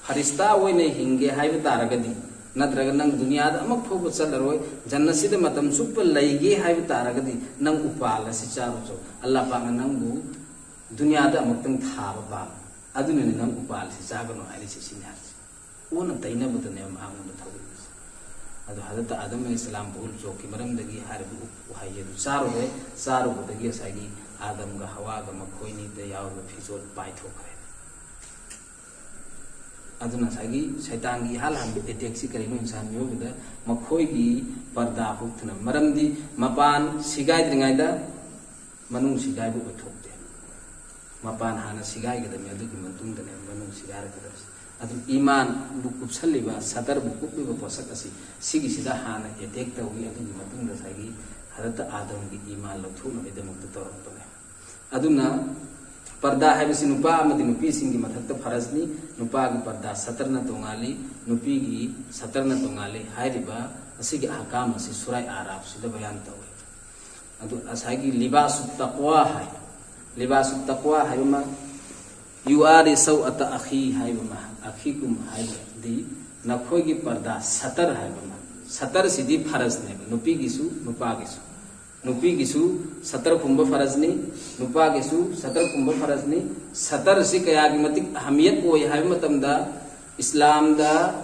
ꯐꯔꯤꯁꯇꯥ ꯑꯣꯏꯅ ꯍꯤꯡꯒꯦ ꯍꯥꯏꯕ ꯇꯥꯔꯒꯗꯤ, ꯅꯠꯇ꯭ꯔꯒ ꯅꯪ ꯗꯨꯅꯤꯌꯥꯗ ꯑꯃꯨꯛ ꯐꯥꯎꯕ ꯆꯠꯂꯔꯣꯏ, ꯖꯟꯅꯁꯤꯗ ꯃꯇꯝ ꯆꯨꯞꯄ ꯂꯩꯒꯦ ꯍꯥꯏꯕ ꯇꯥꯔꯒꯗꯤ, ꯅꯪ ꯎꯄꯥꯜ ꯑꯁꯤ ꯆꯥꯔꯨꯆꯣ꯫ ꯑꯜꯂꯥ ꯄꯥꯛꯅ ꯅꯪꯕꯨ ꯗꯨꯅꯤꯌꯥꯗ ꯑꯃꯨꯛꯇꯪ ꯊꯥꯕ ꯄꯥꯝꯃꯤ, ꯑꯗꯨꯅꯅꯤ ꯅꯪ ꯎꯄꯥꯜ ꯑꯁꯤ ꯆꯥꯒꯅꯨ ꯍꯥꯏꯔꯤꯁꯤ" ꯁꯤꯅꯤ ꯍꯥꯏꯔꯤꯁꯤ꯫ ꯑꯣꯟꯅ ꯇꯩꯅꯕꯗꯅꯦꯕ ꯃꯍꯥꯛꯉꯣꯟꯗ ꯊꯧꯔꯤꯕꯁꯦ꯫ ꯑꯗꯣ ꯍꯖꯔꯠ ꯑꯥꯗꯝ ꯑꯂꯩꯍꯤꯁꯁꯂꯥꯝ ꯚꯨꯜ ꯆꯣꯛꯀꯤ ꯃꯔꯝꯗꯒꯤ ꯍꯥꯏꯔꯤꯕ ꯎ-, ꯎꯍꯩ ꯑꯗꯨ ꯆꯥꯔꯨꯔꯦ꯫ ꯆꯥꯔꯨꯕꯗꯒꯤ ꯉꯁꯥꯏꯒꯤ ꯑꯥꯗꯝꯒ ꯍꯋꯥꯒ ꯃꯈꯣꯏꯅꯤꯗ ꯌꯥꯎꯔꯤꯕ ꯐꯤꯖꯣꯜ ꯄꯥꯏꯊꯣꯛꯈ꯭ꯔꯦ꯫ ꯑꯗꯨꯅ ꯉꯁꯥꯏꯒꯤ ꯁꯩꯇꯥꯟꯒꯤ ꯏꯍꯥꯟ ꯍꯥꯟꯕ ꯑꯦꯇꯦꯛꯁꯤ ꯀꯔꯤꯅꯣ ꯏꯟꯁꯥꯟ ꯃꯤꯑꯣꯏꯕꯗ? ꯃꯈꯣꯏꯒꯤ ꯄꯔꯗꯥ ꯍꯨꯛꯊꯅꯕ꯫ ꯃꯔꯝꯗꯤ ꯃꯄꯥꯟ ꯁꯤꯒꯥꯏꯗ꯭ꯔꯤꯉꯩꯗ ꯃꯅꯨꯡ ꯁꯤꯒꯥꯏꯕ ꯑꯣꯏꯊꯣꯛꯇꯦ꯫ ꯃꯄꯥꯟ ꯍꯥꯟꯅ ꯁꯤꯒꯥꯏꯒꯗꯕꯅꯤ, ꯑꯗꯨꯒꯤ ꯃꯇꯨꯡꯗꯅꯦ ꯃꯅꯨꯡ ꯁꯤꯒꯥꯏꯔꯛꯀꯗꯕꯁꯦ꯫ ꯑꯗꯨ ꯏꯃꯥꯟꯕꯨ ꯀꯨꯞꯁꯜꯂꯤꯕ, ꯁꯇꯔꯕꯨ ꯀꯨꯞꯂꯤꯕ ꯄꯣꯠꯁꯛ ꯑꯁꯤ ꯁꯤꯒꯤꯁꯤꯗ ꯍꯥꯟꯅ ꯑꯦꯇꯦꯛ ꯇꯧꯏ, ꯑꯗꯨꯒꯤ ꯃꯇꯨꯡꯗ ꯉꯁꯥꯏꯒꯤ ꯍꯖꯔꯠ ꯑꯥꯗꯝꯒꯤ ꯏꯃꯥꯟ ꯂꯧꯊꯣꯛꯅꯕꯒꯤꯗꯃꯛꯇ ꯇꯧꯔꯛꯄꯅꯦ꯫ ꯑꯗꯨꯅ ꯄꯔꯗꯥ ꯍꯥꯏꯕꯁꯤ ꯅꯨꯄꯥ ꯑꯃꯗꯤ ꯅꯨꯄꯤꯁꯤꯡꯒꯤ ꯃꯊꯛꯇ ꯐꯔꯖꯅꯤ꯫ ꯅꯨꯄꯥꯒꯤ ꯄꯔꯗꯥ ꯁꯇꯔꯅ ꯇꯣꯉꯥꯜꯂꯤ, ꯅꯨꯄꯤꯒꯤ ꯁꯇꯔꯅ ꯇꯣꯉꯥꯜꯂꯤ꯫ ꯍꯥꯏꯔꯤꯕ ꯑꯁꯤꯒꯤ ꯑꯍꯀꯥꯝ ꯑꯁꯤ ꯁꯨꯔꯥꯏ ꯑꯥꯔꯥꯐꯁꯤꯗ ꯕꯌꯥꯟ ꯇꯧꯏ꯫ ꯑꯗꯨ ꯉꯁꯥꯏꯒꯤ ꯂꯤꯕꯥꯁꯨ ꯇꯛꯋꯥ ꯍꯥꯏ, ꯂꯤꯕꯥꯁꯨ ꯇꯛꯋꯥ ꯍꯥꯏꯕ ꯑꯃ, "ꯌꯨ ꯑꯥꯔꯤ ꯁꯧ ꯑꯇ ꯑꯈꯤ" ꯍꯥꯏꯕ ꯑꯃ, "ꯑꯈꯤꯀꯨꯝ" ꯍꯥꯏꯕꯗꯤ ꯅꯈꯣꯏꯒꯤ ꯄꯔꯗꯥ ꯁꯇꯔ ꯍꯥꯏꯕ ꯑꯃ꯫ ꯁꯇꯔꯁꯤꯗꯤ ꯐꯔꯖꯅꯦꯕ, ꯅꯨꯄꯤꯒꯤꯁꯨ ꯅꯨꯄꯥꯒꯤꯁꯨ꯫ ꯅꯨꯄꯤꯒꯤꯁꯨ ꯁꯇꯔ ꯈꯨꯝꯕ ꯐꯔꯖꯅꯤ, ꯅꯨꯄꯥꯒꯤꯁꯨ ꯁꯇꯔ ꯈꯨꯝꯕ ꯐꯔꯖꯅꯤ꯫ ꯁꯇꯔꯁꯤ ꯀꯌꯥꯒꯤ ꯃꯇꯤꯛ ꯑꯍꯃꯤꯌꯠ ꯑꯣꯏ ꯍꯥꯏꯕ ꯃꯇꯝꯗ, ꯏꯁꯂꯥꯝꯗ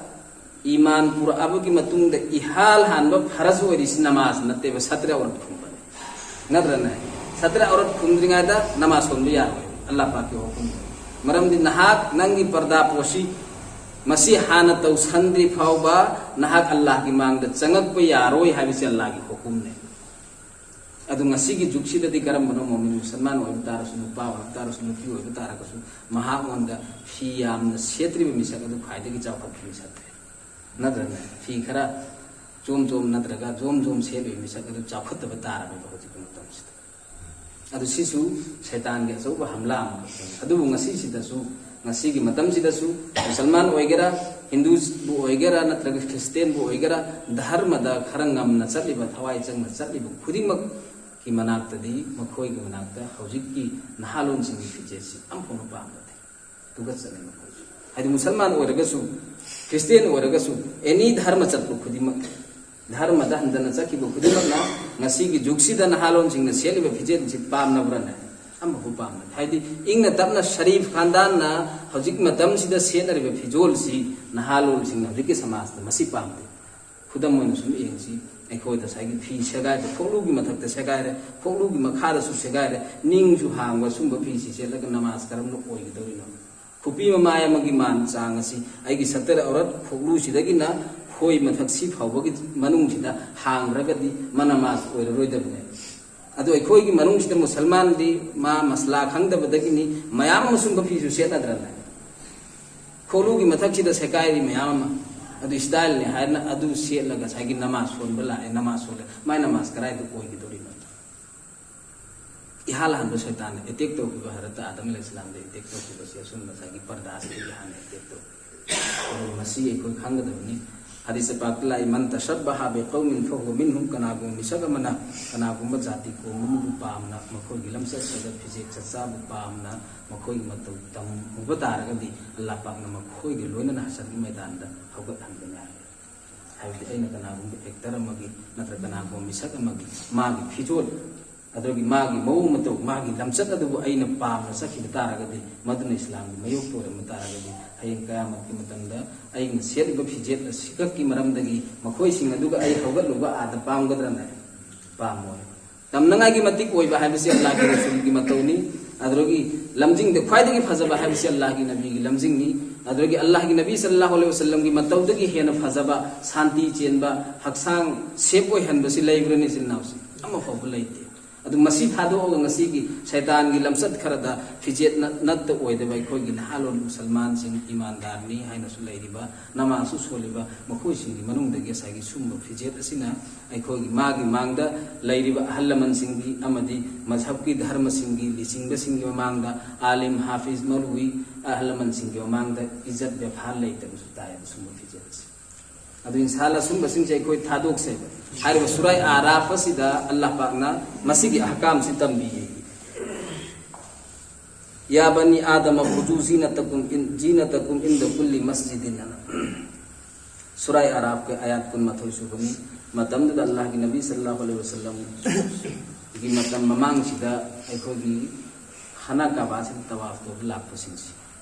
ꯏꯃꯥꯟ ꯄꯨꯔꯛꯑꯕꯒꯤ ꯃꯇꯨꯡꯗ ꯏꯍꯥꯜ ꯍꯥꯟꯕ ꯐꯔꯖ ꯑꯣꯏꯔꯤꯁꯤ ꯅꯃꯥꯖ ꯅꯠꯇꯦꯕ, ꯁꯇꯔ ꯑꯧꯔꯠ ꯈꯨꯝꯕꯅꯤ꯫ ꯅꯠꯇ꯭ꯔꯅꯦ? ꯁꯇꯔ ꯑꯧꯔꯠ ꯈꯨꯝꯗ꯭ꯔꯤꯉꯩꯗ ꯅꯃꯥꯖ ꯁꯣꯟꯕ ꯌꯥꯔꯣꯏ, ꯑꯜꯂꯥꯍ ꯄꯥꯛꯀꯤ ꯍꯨꯀꯨꯝ꯫ ꯃꯔꯝꯗꯤ ꯅꯍꯥꯛ ꯅꯪꯒꯤ ꯄꯔꯗꯥ ꯄꯣꯠꯁꯤ ꯃꯁꯤ ꯍꯥꯟꯅ ꯇꯧꯁꯟꯗ꯭ꯔꯤ ꯐꯥꯎꯕ ꯅꯍꯥꯛ ꯑꯜꯂꯥꯍꯒꯤ ꯃꯥꯡꯗ ꯆꯪꯉꯛꯄ ꯌꯥꯔꯣꯏ ꯍꯥꯏꯕꯁꯤ ꯑꯜꯂꯥꯍꯒꯤ ꯍꯨꯀꯨꯝꯅꯦ꯫ ꯑꯗꯨ ꯉꯁꯤꯒꯤ ꯖꯨꯒꯁꯤꯗꯗꯤ ꯀꯔꯝꯕꯅꯣ? ꯃꯣꯃꯤꯟ ꯃꯨꯁꯜꯃꯥꯟ ꯑꯣꯏꯕ ꯇꯥꯔꯁꯨ, ꯅꯨꯄꯥ ꯑꯣꯏꯕ ꯇꯥꯔꯁꯨ, ꯅꯨꯄꯤ ꯑꯣꯏꯕ ꯇꯥꯔꯒꯁꯨ, ꯃꯍꯥꯛꯉꯣꯟꯗ ꯐꯤ ꯌꯥꯝꯅ ꯁꯦꯠꯇ꯭ꯔꯤꯕ ꯃꯤꯁꯛ ꯑꯗꯨ ꯈ꯭ꯋꯥꯏꯗꯒꯤ ꯆꯥꯎꯈꯠꯄ ꯃꯤꯁꯛꯅꯦ꯫ ꯅꯠꯇ꯭ꯔꯅꯦ? ꯐꯤ ꯈꯔ ꯆꯣꯝ ꯆꯣꯝ ꯅꯠꯇ꯭ꯔꯒ ꯖꯣꯝ ꯖꯣꯝ ꯁꯦꯠꯂꯤꯕ ꯃꯤꯁꯛ ꯑꯗꯨ ꯆꯥꯎꯈꯠꯇꯕ ꯇꯥꯔꯕꯅꯦꯕ ꯍꯧꯖꯤꯛꯀꯤ ꯃꯇꯝꯁꯤꯗ꯫ ꯑꯗꯨ ꯁꯤꯁꯨ ꯁꯩꯇꯥꯟꯒꯤ ꯑꯆꯧꯕ ꯍꯝꯂꯥ ꯑꯃꯈꯛꯅꯤ꯫ ꯑꯗꯨꯕꯨ ꯉꯁꯤꯁꯤꯗꯁꯨ, ꯉꯁꯤꯒꯤ ꯃꯇꯝꯁꯤꯗꯁꯨ ꯃꯨꯁꯜꯃꯥꯟ ꯑꯣꯏꯒꯦꯔꯥ, ꯍꯤꯟꯗꯨꯕꯨ ꯑꯣꯏꯒꯦꯔꯥ, ꯅꯠꯇ꯭ꯔꯒ ꯈ꯭ꯔꯤꯁꯇꯦꯟꯕꯨ ꯑꯣꯏꯒꯦꯔꯥ, ꯙꯔꯃꯗ ꯈꯔ ꯉꯝꯅ ꯆꯠꯂꯤꯕ, ꯊꯋꯥꯏ ꯆꯪꯅ ꯆꯠꯂꯤꯕ ꯈꯨꯗꯤꯡꯃꯛꯀꯤ ꯃꯅꯥꯛꯇꯗꯤ, ꯃꯈꯣꯏꯒꯤ ꯃꯅꯥꯛꯇ ꯍꯧꯖꯤꯛꯀꯤ ꯅꯍꯥꯔꯣꯟꯁꯤꯡꯒꯤ ꯐꯤꯖꯦꯠꯁꯤ ꯑꯃꯐꯥꯎꯅ ꯄꯥꯝꯅꯗꯦ꯫ ꯇꯨꯀꯠꯆꯅꯩ ꯃꯈꯣꯏꯁꯨ꯫ ꯍꯥꯏꯗꯤ ꯃꯨꯁꯜꯃꯥꯟ ꯑꯣꯏꯔꯒꯁꯨ, ꯈ꯭ꯔꯤꯁꯇꯦꯟ ꯑꯣꯏꯔꯒꯁꯨ, ꯑꯦꯅꯤ ꯙꯔꯃ ꯆꯠꯄ ꯈꯨꯗꯤꯡꯃꯛ, ꯙꯔꯃꯗ ꯍꯟꯗꯅ ꯆꯠꯈꯤꯕ ꯈꯨꯗꯤꯡꯃꯛꯅ ꯉꯁꯤꯒꯤ ꯖꯨꯒꯁꯤꯗ ꯅꯍꯥꯔꯣꯟꯁꯤꯡꯅ ꯁꯦꯠꯂꯤꯕ ꯐꯤꯖꯦꯠꯁꯤ ꯄꯥꯝꯅꯕ꯭ꯔꯅꯦ? ꯑꯃꯐꯥꯎ ꯄꯥꯝꯅꯗꯦ꯫ ꯍꯥꯏꯗꯤ ꯏꯪꯅ ꯇꯞꯅ ꯁꯔꯤꯐ ꯈꯥꯟꯗꯥꯟꯅ ꯍꯧꯖꯤꯛ ꯃꯇꯝꯁꯤꯗ ꯁꯦꯠꯅꯔꯤꯕ ꯐꯤꯖꯣꯜꯁꯤ ꯅꯍꯥꯔꯣꯜꯁꯤꯡꯅ ꯍꯧꯖꯤꯛꯀꯤ ꯁꯃꯥꯖꯇ ꯃꯁꯤ ꯄꯥꯝꯗꯦ꯫ ꯈꯨꯗꯝ ꯑꯣꯏꯅ ꯁꯨꯝ ꯌꯦꯡꯁꯤ, ꯑꯩꯈꯣꯏꯗ ꯉꯁꯥꯏꯒꯤ ꯐꯤ ꯁꯦꯒꯥꯏꯕ, ꯈꯣꯛꯂꯨꯒꯤ ꯃꯊꯛꯇ ꯁꯦꯒꯥꯏꯔꯦ, ꯈꯣꯛꯂꯨꯒꯤ ꯃꯈꯥꯗꯁꯨ ꯁꯦꯒꯥꯏꯔꯦ, ꯅꯤꯡꯁꯨ ꯍꯥꯡꯕ ꯁꯨꯝꯕ ꯐꯤꯁꯤ ꯁꯦꯠꯂꯒ ꯅꯃꯥꯖ ꯀꯔꯝꯅ ꯑꯣꯏꯒꯗꯧꯔꯤꯅꯣ? ꯈꯨꯄꯤ ꯃꯃꯥꯏ ꯑꯃꯒꯤ ꯃꯥꯟ ꯆꯥꯡ ꯑꯁꯤ ꯑꯩꯒꯤ ꯁꯇꯔ ꯑꯧꯔꯠ ꯈꯣꯛꯂꯨꯁꯤꯗꯒꯤꯅ ꯈꯣꯏ ꯃꯊꯛ ꯁꯤ ꯐꯥꯎꯕꯒꯤ ꯃꯅꯨꯡꯁꯤꯗ ꯍꯥꯡꯗ꯭ꯔꯒꯗꯤ ꯃꯥ ꯅꯃꯥꯖ ꯑꯣꯏꯔꯔꯣꯏꯗꯕꯅꯦ꯫ ꯑꯗꯣ ꯑꯩꯈꯣꯏꯒꯤ ꯃꯅꯨꯡꯁꯤꯗ ꯃꯨꯁꯜꯃꯥꯟꯗꯤ ꯃꯥ ꯃꯁꯂꯥ ꯈꯪꯗꯕꯗꯒꯤꯅꯤ, ꯃꯌꯥꯝ ꯑꯃ ꯁꯨꯝꯕ ꯐꯤꯁꯨ ꯁꯦꯠꯅꯗ꯭ꯔꯅꯦ꯫ ꯈꯣꯛꯂꯨꯒꯤ ꯃꯊꯛꯁꯤꯗ ꯁꯦꯒꯥꯏꯔꯤ ꯃꯌꯥꯝ ꯑꯃ, ꯑꯗꯨ ꯏꯁꯇꯥꯏꯜꯅꯦ ꯍꯥꯏꯗꯅ ꯑꯗꯨ ꯁꯦꯠꯂꯒ ꯉꯁꯥꯏꯒꯤ ꯅꯃꯥꯖ ꯁꯣꯟꯕ ꯂꯥꯛꯑꯦ, ꯅꯃꯥꯖ ꯁꯣꯜꯂꯦ, ꯃꯥꯏ ꯅꯃꯥꯖ ꯀꯗꯥꯏꯗ ꯑꯣꯏꯒꯗꯧꯔꯤꯅꯣ? ꯏꯍꯥꯟ ꯍꯥꯟꯕ ꯁꯩꯇꯥꯟꯅ ꯑꯦꯇꯦꯛ ꯇꯧꯈꯤꯕ, ꯍꯔꯠꯇ ꯑꯥꯗꯝ ꯑꯂꯩꯍꯤꯁꯂꯥꯝꯗ ꯑꯦꯇꯦꯛ ꯇꯧꯈꯤꯕꯁꯤ ꯑꯁꯨꯝ ꯉꯁꯥꯏꯒꯤ ꯄꯔꯗꯥꯁꯤꯗꯒꯤ ꯍꯥꯟꯅ ꯑꯦꯇꯦꯛ ꯇꯧꯈꯤ꯫ ꯑꯗꯨ ꯃꯁꯤ ꯑꯩꯈꯣꯏ ꯈꯪꯒꯗꯕꯅꯤ꯫ ꯍꯗꯤꯁ ꯄꯥꯛꯇ ꯂꯥꯛꯏ, "ꯃꯟ ꯇꯁꯕꯕꯍ ꯕꯤꯀꯧꯃꯤꯟ ꯐꯍꯨꯋ ꯃꯤꯟꯍꯨꯝ", ꯀꯅꯥꯒꯨꯝꯕ ꯃꯤꯁꯛ ꯑꯃꯅ ꯀꯅꯥꯒꯨꯝꯕ ꯖꯥꯇꯤ ꯀꯣꯝ ꯑꯃꯕꯨ ꯄꯥꯝꯅ, ꯃꯈꯣꯏꯒꯤ ꯂꯝꯆꯠ ꯁꯥꯖꯠ, ꯐꯤꯖꯦꯛ ꯆꯠꯆꯥꯕꯨ ꯄꯥꯝꯅ, ꯃꯈꯣꯏꯒꯤ ꯃꯇꯧ ꯇꯝꯃꯨꯕ ꯇꯥꯔꯒꯗꯤ, ꯑꯜꯂꯥꯍ ꯄꯥꯛꯅ ꯃꯈꯣꯏꯒ ꯂꯣꯏꯅꯅ ꯍꯁꯔꯒꯤ ꯃꯩꯗꯥꯟꯗ ꯍꯧꯒꯠꯍꯟꯒꯅꯤ ꯍꯥꯏ꯫ ꯍꯥꯏꯕꯗꯤ ꯑꯩꯅ ꯀꯅꯥꯒꯨꯝꯕ ꯑꯦꯛꯇꯔ ꯑꯃꯒꯤ ꯅꯠꯇ꯭ꯔꯒ ꯀꯅꯥꯒꯨꯝꯕ ꯃꯤꯁꯛ ꯑꯃꯒꯤ ꯃꯥꯒꯤ ꯐꯤꯖꯣꯜ, ꯑꯗꯨꯒꯤ ꯃꯥꯒꯤ ꯃꯑꯣꯡ ꯃꯇꯧ, ꯃꯥꯒꯤ ꯂꯝꯆꯠ ꯑꯗꯨꯕꯨ ꯑꯩꯅ ꯄꯥꯝꯅ ꯆꯠꯈꯤꯕ ꯇꯥꯔꯒꯗꯤ, ꯃꯗꯨꯅ ꯏꯁꯂꯥꯝꯒꯤ ꯃꯥꯌꯣꯛꯇ ꯑꯣꯏꯔꯝꯕ ꯇꯥꯔꯒꯗꯤ, ꯍꯌꯦꯡ ꯀꯌꯥꯃꯠꯀꯤ ꯃꯇꯝꯗ ꯑꯩꯅ ꯁꯦꯠꯂꯤꯕ ꯐꯤꯖꯦꯠ ꯑꯁꯤꯈꯛꯀꯤ ꯃꯔꯝꯗꯒꯤ ꯃꯈꯣꯏꯁꯤꯡ ꯑꯗꯨꯒ ꯑꯩ ꯍꯧꯒꯠꯂꯨꯕ ꯑꯥꯗ ꯄꯥꯝꯒꯗ꯭ꯔꯅ? ꯄꯥꯝꯃꯣꯏ꯫ ꯇꯝꯅꯉꯥꯏꯒꯤ ꯃꯇꯤꯛ ꯑꯣꯏꯕ ꯍꯥꯏꯕꯁꯤ ꯑꯜꯂꯥꯍꯒꯤ ꯔꯁꯨꯜꯒꯤ ꯃꯇꯧꯅꯤ꯫ ꯑꯗꯨꯗꯒꯤ ꯂꯝꯖꯤꯡꯗ ꯈ꯭ꯋꯥꯏꯗꯒꯤ ꯐꯖꯕ ꯍꯥꯏꯕꯁꯤ ꯑꯜꯂꯥꯍꯒꯤ ꯅꯕꯤꯒꯤ ꯂꯝꯖꯤꯡꯅꯤ꯫ ꯑꯗꯨꯗꯒꯤ ꯑꯜꯂꯥꯍꯒꯤ ꯅꯕꯤ ꯁꯜꯂꯜꯂꯥꯍꯨ ꯑꯂꯩꯍꯤ ꯋꯥꯁꯜꯂꯝꯒꯤ ꯃꯇꯧꯗꯒꯤ ꯍꯦꯟꯅ ꯐꯖꯕ, ꯁꯥꯟꯇꯤ ꯆꯦꯟꯕ, ꯍꯛꯆꯥꯡ ꯁꯦꯞ ꯑꯣꯏꯍꯟꯕꯁꯤ ꯂꯩꯕ꯭ꯔꯅꯤ, ꯏꯆꯤꯜ ꯏꯅꯥꯎꯁꯦ? ꯑꯃꯐꯥꯎꯕ ꯂꯩꯇꯦ꯫ ꯑꯗꯨ ꯃꯁꯤ ꯊꯥꯗꯣꯛꯑꯒ ꯉꯁꯤꯒꯤ ꯁꯩꯇꯥꯟꯒꯤ ꯂꯝꯆꯠ ꯈꯔꯗ ꯐꯤꯖꯦꯠ ꯅꯠ-, ꯅꯠꯇ ꯑꯣꯏꯗꯕ ꯑꯩꯈꯣꯏꯒꯤ ꯅꯍꯥꯔꯣꯜ ꯃꯨꯁꯜꯃꯥꯟꯁꯤꯡ, ꯏꯃꯥꯟꯗꯥꯔꯅꯤ ꯍꯥꯏꯅꯁꯨ ꯂꯩꯔꯤꯕ, ꯅꯃꯥꯖꯁꯨ ꯁꯣꯜꯂꯤꯕ, ꯃꯈꯣꯏꯁꯤꯡꯒꯤ ꯃꯅꯨꯡꯗꯒꯤ ꯉꯁꯥꯏꯒꯤ ꯁꯨꯝꯕ ꯐꯤꯖꯦꯠ ꯑꯁꯤꯅ ꯑꯩꯈꯣꯏꯒꯤ ꯃꯥꯒꯤ ꯃꯥꯡꯗ ꯂꯩꯔꯤꯕ ꯑꯍꯜ ꯂꯃꯟꯁꯤꯡꯒꯤ ꯑꯃꯗꯤ ꯃꯖꯍꯕꯀꯤ ꯙꯔꯃꯁꯤꯡꯒꯤ ꯂꯤꯆꯤꯡꯕꯁꯤꯡꯒꯤ ꯃꯃꯥꯡꯗ, ꯑꯥꯂꯤꯝ ꯍꯥꯐꯤꯖ ꯃꯔꯨꯏ ꯑꯍꯜ ꯂꯃꯟꯁꯤꯡꯒꯤ ꯃꯃꯥꯡꯗ ꯏꯖꯠ ꯕꯦꯐꯥꯔ ꯂꯩꯇꯕꯁꯨ ꯇꯥꯏ ꯑꯁꯨꯝꯕ ꯐꯤꯖꯦꯠ ꯑꯁꯤ꯫ ꯑꯗꯨ ꯏꯟꯁꯥꯜꯂꯥ ꯁꯨꯝꯕꯁꯤꯡꯁꯦ ꯑꯩꯈꯣꯏ ꯊꯥꯗꯣꯛꯁꯦꯕ꯫ ꯍꯥꯏꯔꯤꯕ ꯁꯨꯔꯥꯏ ꯑꯥꯔꯥꯐ ꯑꯁꯤꯗ ꯑꯜꯂꯥꯍ ꯄꯥꯛꯅ ꯃꯁꯤꯒꯤ ꯑꯍꯀꯥꯝꯁꯤ ꯇꯝꯕꯤꯌꯦ꯫ "ꯌꯥ ꯕꯅꯤ ꯑꯥꯗꯃ ꯈꯨꯖꯨ ꯖꯤꯅꯇꯀꯨꯝ ꯏꯟ-, ꯖꯤꯅꯇꯀꯨꯝ ꯏꯟꯗ ꯀꯨꯜꯂꯤ ꯃꯁꯖꯤꯗꯤꯟ" ꯑꯅ꯫ ꯁꯨꯔꯥꯏ ꯑꯥꯔꯥꯐꯀꯤ ꯑꯥꯌꯥꯠ ꯀꯨꯟꯃꯥꯊꯣꯏ ꯁꯨꯕꯅꯤ꯫ ꯃꯇꯝꯗꯨꯗ ꯑꯜꯂꯥꯍꯒꯤ ꯅꯕꯤ ꯁꯜꯂꯜꯂꯥꯍꯨ ꯑꯂꯩꯍꯤ ꯋꯥꯁꯜꯂꯝꯒꯤ ꯃꯇꯝ ꯃꯃꯥꯡꯁꯤꯗ ꯑꯩꯈꯣꯏꯒꯤ ꯈꯥꯅꯥ ꯀꯥꯕꯥꯁꯤꯗ ꯇꯋꯥꯐ ꯇꯧꯕ ꯂꯥꯛꯄꯁꯤꯡꯁꯤ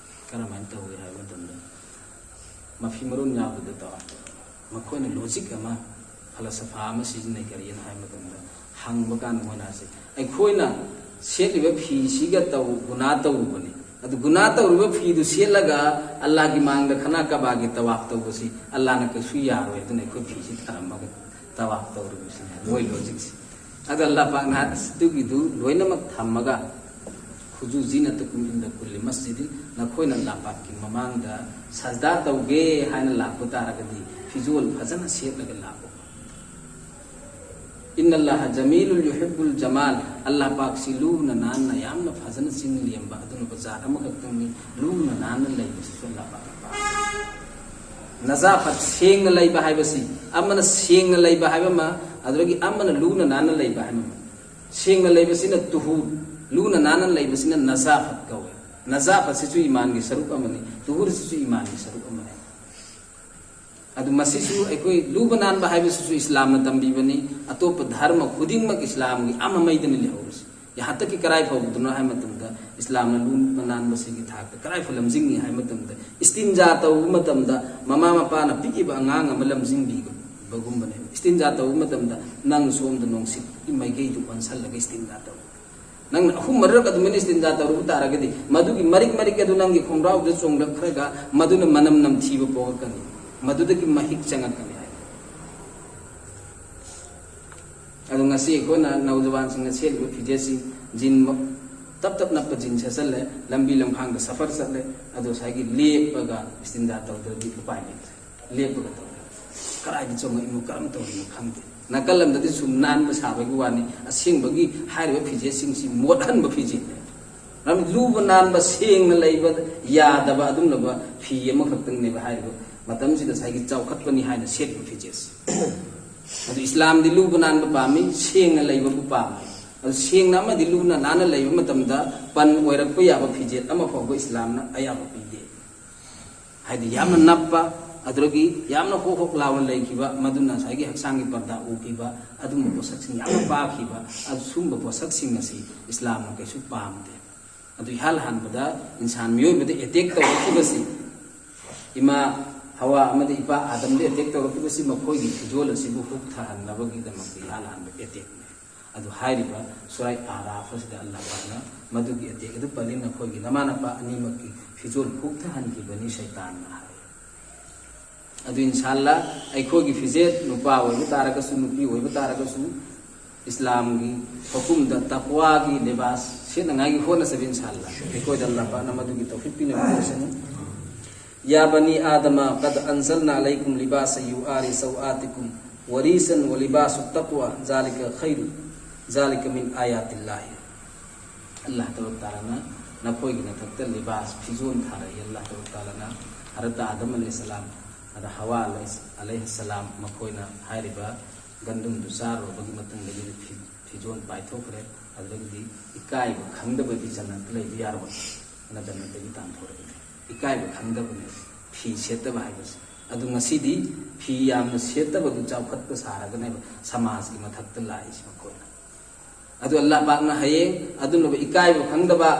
ꯀꯔꯝꯍꯥꯏꯅ ꯇꯧꯏ ꯍꯥꯏꯕ ꯃꯇꯝꯗ, ꯃꯐꯤ ꯃꯔꯣꯟ ꯌꯥꯎꯗꯕ ꯇꯋꯥꯐ ꯇꯧꯏ꯫ ꯃꯈꯣꯏꯅ ꯂꯣꯖꯤꯛ ꯑꯃ, ꯐꯂꯁꯐꯥ ꯑꯃ ꯁꯤꯖꯤꯟꯅꯩ꯫ ꯀꯔꯤꯅꯣ ꯍꯥꯏꯕ ꯃꯇꯝꯗ, ꯍꯪꯕ ꯀꯥꯟꯗ ꯃꯣꯏꯅ ꯍꯥꯏꯁꯦ, "ꯑꯩꯈꯣꯏꯅ ꯁꯦꯠꯂꯤꯕ ꯐꯤꯁꯤꯒ ꯇꯧ-, ꯒꯨꯅꯥ ꯇꯧꯔꯨꯕꯅꯤ꯫ ꯑꯗꯨ ꯒꯨꯅꯥ ꯇꯧꯔꯤꯕ ꯐꯤꯗꯨ ꯁꯦꯠꯂꯒ ꯑꯜꯂꯥꯍꯒꯤ ꯃꯥꯡꯗ ꯈꯥꯅꯥ ꯀꯥꯕꯥꯒꯤ ꯇꯋꯥꯐ ꯇꯧꯕꯁꯤ ꯑꯜꯂꯥꯍꯅ ꯀꯩꯁꯨ ꯌꯥꯔꯣꯏ꯫ ꯑꯗꯨꯅ ꯑꯩꯈꯣꯏ ꯐꯤꯁꯤ ꯊꯔꯝꯃꯒ ꯇꯋꯥꯐ ꯇꯧꯔꯨꯕꯁꯤꯅꯤ", ꯃꯣꯏ ꯂꯣꯖꯤꯛꯁꯦ꯫ ꯑꯗ ꯑꯜꯂꯥꯍ ꯄꯥꯛꯅ ꯑꯗꯨꯒꯤꯗꯨ ꯂꯣꯏꯅꯃꯛ ꯊꯝꯃꯒ, "ꯈꯨꯖꯨ ꯖꯤꯅꯇꯀꯨꯝ ꯏꯟꯗ ꯀꯨꯜꯂꯤ ꯃꯁꯖꯤꯗꯤꯟ", ꯅꯈꯣꯏꯅ ꯑꯜꯂꯥꯍ ꯄꯥꯛꯀꯤ ꯃꯃꯥꯡꯗ ꯁꯖꯗꯥ ꯇꯧꯒꯦ ꯍꯥꯏꯅ ꯂꯥꯛꯄ ꯇꯥꯔꯒꯗꯤ, ꯐꯤꯖꯣꯜ ꯐꯖꯅ ꯁꯦꯠꯂꯒ ꯂꯥꯛꯎ꯫ "ꯏꯟꯅꯜꯂꯥꯍ ꯖꯃꯤꯂꯨꯜ ꯌꯨꯍꯤꯕꯨꯜ ꯖꯃꯥꯜ", ꯑꯜꯂꯥꯍ ꯄꯥꯛꯁꯤ ꯂꯨꯅ ꯅꯥꯟꯅ, ꯌꯥꯝꯅ ꯐꯖꯅ ꯆꯤꯡ ꯂꯦꯝꯕ ꯑꯗꯨꯒꯨꯝꯕ ꯖꯥꯠ ꯑꯃꯈꯛꯇꯪꯅꯤ꯫ ꯂꯨꯅ ꯅꯥꯟꯅ ꯂꯩꯕꯁꯤꯁꯨ ꯑꯜꯂꯥꯍ ꯄꯥꯛꯅ ꯄꯥꯝꯃꯤ꯫ ꯅꯖꯥꯐꯠ, ꯁꯦꯡꯅ ꯂꯩꯕ ꯍꯥꯏꯕꯁꯤ, ꯑꯃꯅ ꯁꯦꯡꯅ ꯂꯩꯕ ꯍꯥꯏꯕ ꯑꯃ, ꯑꯗꯨꯗꯒꯤ ꯑꯃꯅ ꯂꯨꯅ ꯅꯥꯟꯅ ꯂꯩꯕ ꯍꯥꯏꯕ ꯑꯃ꯫ ꯁꯦꯡꯅ ꯂꯩꯕꯁꯤꯅ ꯇꯨꯍꯨꯔ, ꯂꯨꯅ ꯅꯥꯟꯅ ꯂꯩꯕꯁꯤꯅ ꯅꯖꯥꯐꯠ ꯀꯧꯋꯦ꯫ ꯅꯖꯥꯐꯠꯁꯤꯁꯨ ꯏꯃꯥꯟꯒꯤ ꯁꯔꯨꯛ ꯑꯃꯅꯤ, ꯇꯨꯍꯨꯔꯁꯤꯁꯨ ꯏꯃꯥꯟꯒꯤ ꯁꯔꯨꯛ ꯑꯃꯅꯤ꯫ ꯑꯗꯨ ꯃꯁꯤꯁꯨ ꯑꯩꯈꯣꯏ ꯂꯨꯕ ꯅꯥꯟꯕ ꯍꯥꯏꯕꯁꯤꯁꯨ ꯏꯁꯂꯥꯝꯅ ꯇꯝꯕꯤꯕꯅꯤ꯫ ꯑꯇꯣꯞꯄ ꯙꯔꯃ ꯈꯨꯗꯤꯡꯃꯛ ꯏꯁꯂꯥꯝꯒꯤ ꯑꯃꯃꯩꯗꯅꯤ ꯂꯩꯍꯧꯔꯤꯁꯤ꯫ ꯍꯟꯗꯛꯀꯤ ꯀꯔꯥꯏ ꯐꯥꯎꯕꯗꯅꯣ ꯍꯥꯏꯕ ꯃꯇꯝꯗ, ꯏꯁꯂꯥꯝꯅ ꯂꯨꯕ ꯅꯥꯟꯕꯁꯤꯒꯤ ꯊꯥꯛꯇ ꯀꯔꯥꯏ ꯐꯥꯎ ꯂꯝꯖꯤꯡꯉꯤ ꯍꯥꯏꯕ ꯃꯇꯝꯗ, ꯏꯁꯇꯤꯟꯖꯥ ꯇꯧꯕ ꯃꯇꯝꯗ ꯃꯃꯥ ꯃꯄꯥꯅ ꯄꯤꯛꯏꯕ ꯑꯉꯥꯡ ꯑꯃ ꯂꯝꯖꯤꯡꯕꯤꯕꯒꯨꯝꯕꯅꯦꯕ꯫ ꯏꯁꯇꯤꯟꯖꯥ ꯇꯧꯕ ꯃꯇꯝꯗ ꯅꯪ ꯁꯣꯝꯗ ꯅꯨꯡꯁꯤꯠꯀꯤ ꯃꯥꯏꯀꯩꯗꯨ ꯑꯣꯟꯁꯜꯂꯒ ꯏꯁꯇꯤꯟꯖꯥ ꯇꯧ꯫ ꯅꯪꯅ ꯑꯍꯨꯝ ꯃꯔꯤꯔꯛ ꯑꯗꯨꯃꯥꯏꯅ ꯏꯁꯇꯤꯟꯖꯥ ꯇꯧꯔꯨꯕ ꯇꯥꯔꯒꯗꯤ, ꯃꯗꯨꯒꯤ ꯃꯔꯤꯛ ꯃꯔꯤꯛ ꯑꯗꯨ ꯅꯪꯒꯤ ꯈꯣꯡꯒ꯭ꯔꯥꯎꯗ ꯆꯣꯡꯂꯛꯈ꯭ꯔꯒ ꯃꯗꯨꯅ ꯃꯅꯝ ꯅꯝꯊꯤꯕ ꯄꯣꯛꯂꯛꯀꯅꯤ, ꯃꯗꯨꯗꯒꯤ ꯃꯍꯤꯛ ꯆꯪꯉꯛꯀꯅꯤ ꯍꯥꯏ꯫ ꯑꯗꯣ ꯉꯁꯤ ꯑꯩꯈꯣꯏꯅ ꯅꯧꯖꯋꯥꯟꯁꯤꯡꯅ ꯁꯦꯠꯂꯤꯕ ꯐꯤꯖꯦꯠꯁꯤꯡ, ꯖꯤꯟ ꯃ-, ꯇꯞ ꯇꯞ ꯅꯞꯄ ꯖꯤꯟ ꯁꯦꯠꯆꯜꯂꯦ, ꯂꯝꯕꯤ ꯂꯝꯈꯥꯡꯗ ꯁꯐꯔ ꯆꯠꯂꯦ, ꯑꯗꯣ ꯉꯁꯥꯏꯒꯤ ꯂꯦꯞꯄꯒ ꯏꯁꯇꯤꯟꯖꯥ ꯇꯧꯗ꯭ꯔꯗꯤ ꯎꯄꯥꯏ ꯂꯩꯇ꯭ꯔꯦ꯫ ꯂꯦꯞꯄꯒ ꯇꯧꯔꯦ꯫ ꯀꯗꯥꯏꯗ ꯆꯪꯉꯛꯏꯅꯣ, ꯀꯔꯝ ꯇꯧꯔꯤꯅꯣ ꯈꯪꯗꯦ꯫ ꯅꯥꯀꯜ ꯑꯃꯗꯗꯤ ꯁꯨꯝ ꯅꯥꯟꯕ ꯁꯥꯕꯒꯤ ꯋꯥꯅꯤ, ꯑꯁꯦꯡꯕꯒꯤ ꯍꯥꯏꯔꯤꯕ ꯐꯤꯖꯦꯠꯁꯤꯡꯁꯤ ꯃꯣꯠꯍꯟꯕ ꯐꯤꯖꯦꯠꯅꯦ꯫ ꯃꯔꯝꯗꯤ ꯂꯨꯕ ꯅꯥꯟꯕ ꯁꯦꯡꯅ ꯂꯩꯕ ꯌꯥꯗꯕ ꯑꯗꯨꯒꯨꯝꯂꯕ ꯐꯤ ꯑꯃꯈꯛꯇꯪꯅꯦꯕ ꯍꯥꯏꯔꯤꯕ ꯃꯇꯝꯁꯤꯗ ꯉꯁꯥꯏꯒꯤ ꯆꯥꯎꯈꯠꯄꯅꯤ ꯍꯥꯏꯅ ꯁꯦꯠꯄ ꯐꯤꯖꯦꯠꯁꯦ꯫ ꯑꯗꯨ ꯏꯁꯂꯥꯝꯗꯤ ꯂꯨꯕ ꯅꯥꯟꯕ ꯄꯥꯝꯃꯤ, ꯁꯦꯡꯅ ꯂꯩꯕꯕꯨ ꯄꯥꯝꯃꯤ꯫ ꯑꯗꯨ ꯁꯦꯡꯅ ꯑꯃꯗꯤ ꯂꯨꯅ ꯅꯥꯟꯅ ꯂꯩꯕ ꯃꯇꯝꯗ ꯄꯟ ꯑꯣꯏꯔꯛꯄ ꯌꯥꯕ ꯐꯤꯖꯦꯠ ꯑꯃ ꯐꯥꯎꯕ ꯏꯁꯂꯥꯝꯅ ꯑꯌꯥꯕ ꯄꯤꯗꯦ꯫ ꯍꯥꯏꯗꯤ ꯌꯥꯝꯅ ꯅꯞꯄ, ꯑꯗꯨꯗꯒꯤ ꯌꯥꯝꯅ ꯍꯣꯛ ꯍꯣꯛ ꯂꯥꯎꯅ ꯂꯩꯈꯤꯕ, ꯃꯗꯨꯅ ꯉꯁꯥꯏꯒꯤ ꯍꯛꯆꯥꯡꯒꯤ ꯄꯔꯗꯥ ꯎꯈꯤꯕ, ꯑꯗꯨꯒꯨꯝꯕ ꯄꯣꯠꯁꯛꯁꯤꯡ ꯌꯥꯝꯅ ꯄꯥꯈꯤꯕ, ꯑꯗꯨꯒꯨꯝꯕ ꯄꯣꯠꯁꯛꯁꯤꯡ ꯑꯁꯤ ꯏꯁꯂꯥꯝꯅ ꯀꯩꯁꯨ ꯄꯥꯝꯗꯦ꯫ ꯑꯗꯨ ꯏꯍꯥꯟ ꯍꯥꯟꯕꯗ ꯏꯟꯁꯥꯟ ꯃꯤꯑꯣꯏꯕꯗ ꯑꯦꯇꯦꯛ ꯇꯧꯔꯛꯈꯤꯕꯁꯤ, ꯏꯃꯥ ꯍꯋꯥ ꯑꯃꯗꯤ ꯏꯄꯥ ꯑꯥꯗꯝꯗ ꯑꯦꯇꯦꯛ ꯇꯧꯔꯛꯈꯤꯕꯁꯤ ꯃꯈꯣꯏꯒꯤ ꯐꯤꯖꯣꯜ ꯑꯁꯤꯕꯨ ꯍꯨꯛꯊꯍꯟꯅꯕꯒꯤꯗꯃꯛꯇ ꯏꯍꯥꯟ ꯍꯥꯟꯕ ꯑꯦꯇꯦꯛꯅꯤ꯫ ꯑꯗꯨ ꯍꯥꯏꯔꯤꯕ ꯁꯨꯔꯥꯏ ꯑꯥꯔꯥꯐ ꯑꯁꯤꯗ ꯑꯜꯂꯥꯍ ꯄꯥꯛꯅ ꯃꯗꯨꯒꯤ ꯑꯦꯇꯦꯛ ꯑꯗꯨ ꯄꯜꯂꯤ, "ꯅꯈꯣꯏꯒꯤ ꯅꯃꯥ ꯅꯄꯥ ꯑꯅꯤꯃꯛꯀꯤ ꯐꯤꯖꯣꯜ ꯍꯨꯛꯊꯍꯟꯈꯤꯕꯅꯤ ꯁꯩꯇꯥꯟꯅ" ꯍꯥꯏ꯫ ꯑꯗꯨ ꯏꯟꯁꯥꯜꯂꯥ ꯑꯩꯈꯣꯏꯒꯤ ꯐꯤꯖꯦꯠ, ꯅꯨꯄꯥ ꯑꯣꯏꯕ ꯇꯥꯔꯒꯁꯨ, ꯅꯨꯄꯤ ꯑꯣꯏꯕ ꯇꯥꯔꯒꯁꯨ, ꯏꯁꯂꯥꯝꯒꯤ ꯍꯨꯀꯨꯝꯗ ꯇꯛꯋꯥꯒꯤ ꯂꯤꯕꯥꯁ ꯁꯦꯠꯅꯉꯥꯏꯒꯤ ꯍꯣꯠꯅꯖꯕ ꯏꯟꯁꯥꯜꯂꯥ꯫ ꯑꯩꯈꯣꯏꯗ ꯑꯜꯂꯥꯍ ꯄꯥꯛꯅ ꯃꯗꯨꯒꯤ ꯇꯧꯐꯤꯛ ꯄꯤꯅꯕ ꯑꯣꯏꯁꯅꯨ꯫ "يا بني آدم قد أنزلنا عليكم لباسا يواري سوآتكم وريشا ولباس التقوى ذلك خير، ذلك من آيات الله." ꯑꯜꯂꯥꯍ ꯇꯕꯥꯔꯛ ꯇꯥꯂꯥꯅ ꯅꯈꯣꯏꯒꯤ ꯅꯊꯛꯇ ꯂꯤꯕꯥꯁ, ꯐꯤꯖꯣꯜ ꯊꯥꯔꯛꯏ꯫ ꯑꯜꯂꯥꯍ ꯇꯕꯥꯔꯛ ꯇꯥꯂꯥꯅ ꯍꯔꯠ ꯑꯥꯗꯝ ꯑꯂꯩꯍꯤꯁꯁꯂꯥꯝ, ꯑꯗ ꯍꯋꯥ ꯑꯂꯩꯍꯤꯁ-, ꯑꯂꯩꯍꯤꯁꯁꯂꯥꯝ ꯃꯈꯣꯏꯅ ꯍꯥꯏꯔꯤꯕ ꯒꯟꯗꯨꯝꯗꯨ ꯆꯥꯔꯨꯔꯕꯒꯤ ꯃꯇꯨꯡꯗꯒꯤꯗꯤ ꯐꯤ-, ꯐꯤꯖꯣꯜ ꯄꯥꯏꯊꯣꯛꯈ꯭ꯔꯦ꯫ ꯑꯗꯨꯗꯒꯤꯗꯤ ꯏꯀꯥꯏꯕ ꯈꯪꯗꯕꯒꯤ ꯆꯠꯅꯕꯤ ꯂꯩꯕ ꯌꯥꯔꯣꯏ꯫ ꯅꯗꯅꯗꯒꯤ ꯇꯥꯟꯊꯣꯔꯛꯏ꯫ ꯏꯀꯥꯏꯕ ꯈꯪꯗꯕꯅꯦ ꯐꯤ ꯁꯦꯠꯇꯕ ꯍꯥꯏꯕꯁꯦ꯫ ꯑꯗꯨ ꯉꯁꯤꯗꯤ ꯐꯤ ꯌꯥꯝꯅ ꯁꯦꯠꯇꯕꯗꯨ ꯆꯥꯎꯈꯠꯄ ꯁꯥꯔꯒꯅꯦꯕ ꯁꯃꯥꯖꯀꯤ ꯃꯊꯛꯇ ꯂꯥꯛꯏꯁꯤ ꯃꯈꯣꯏꯅ꯫ ꯑꯗꯨ ꯑꯜꯂꯥꯍ ꯄꯥꯛꯅ ꯍꯌꯦꯡ ꯑꯗꯨꯅꯕꯨ ꯏꯀꯥꯏꯕ ꯈꯪꯗꯕ,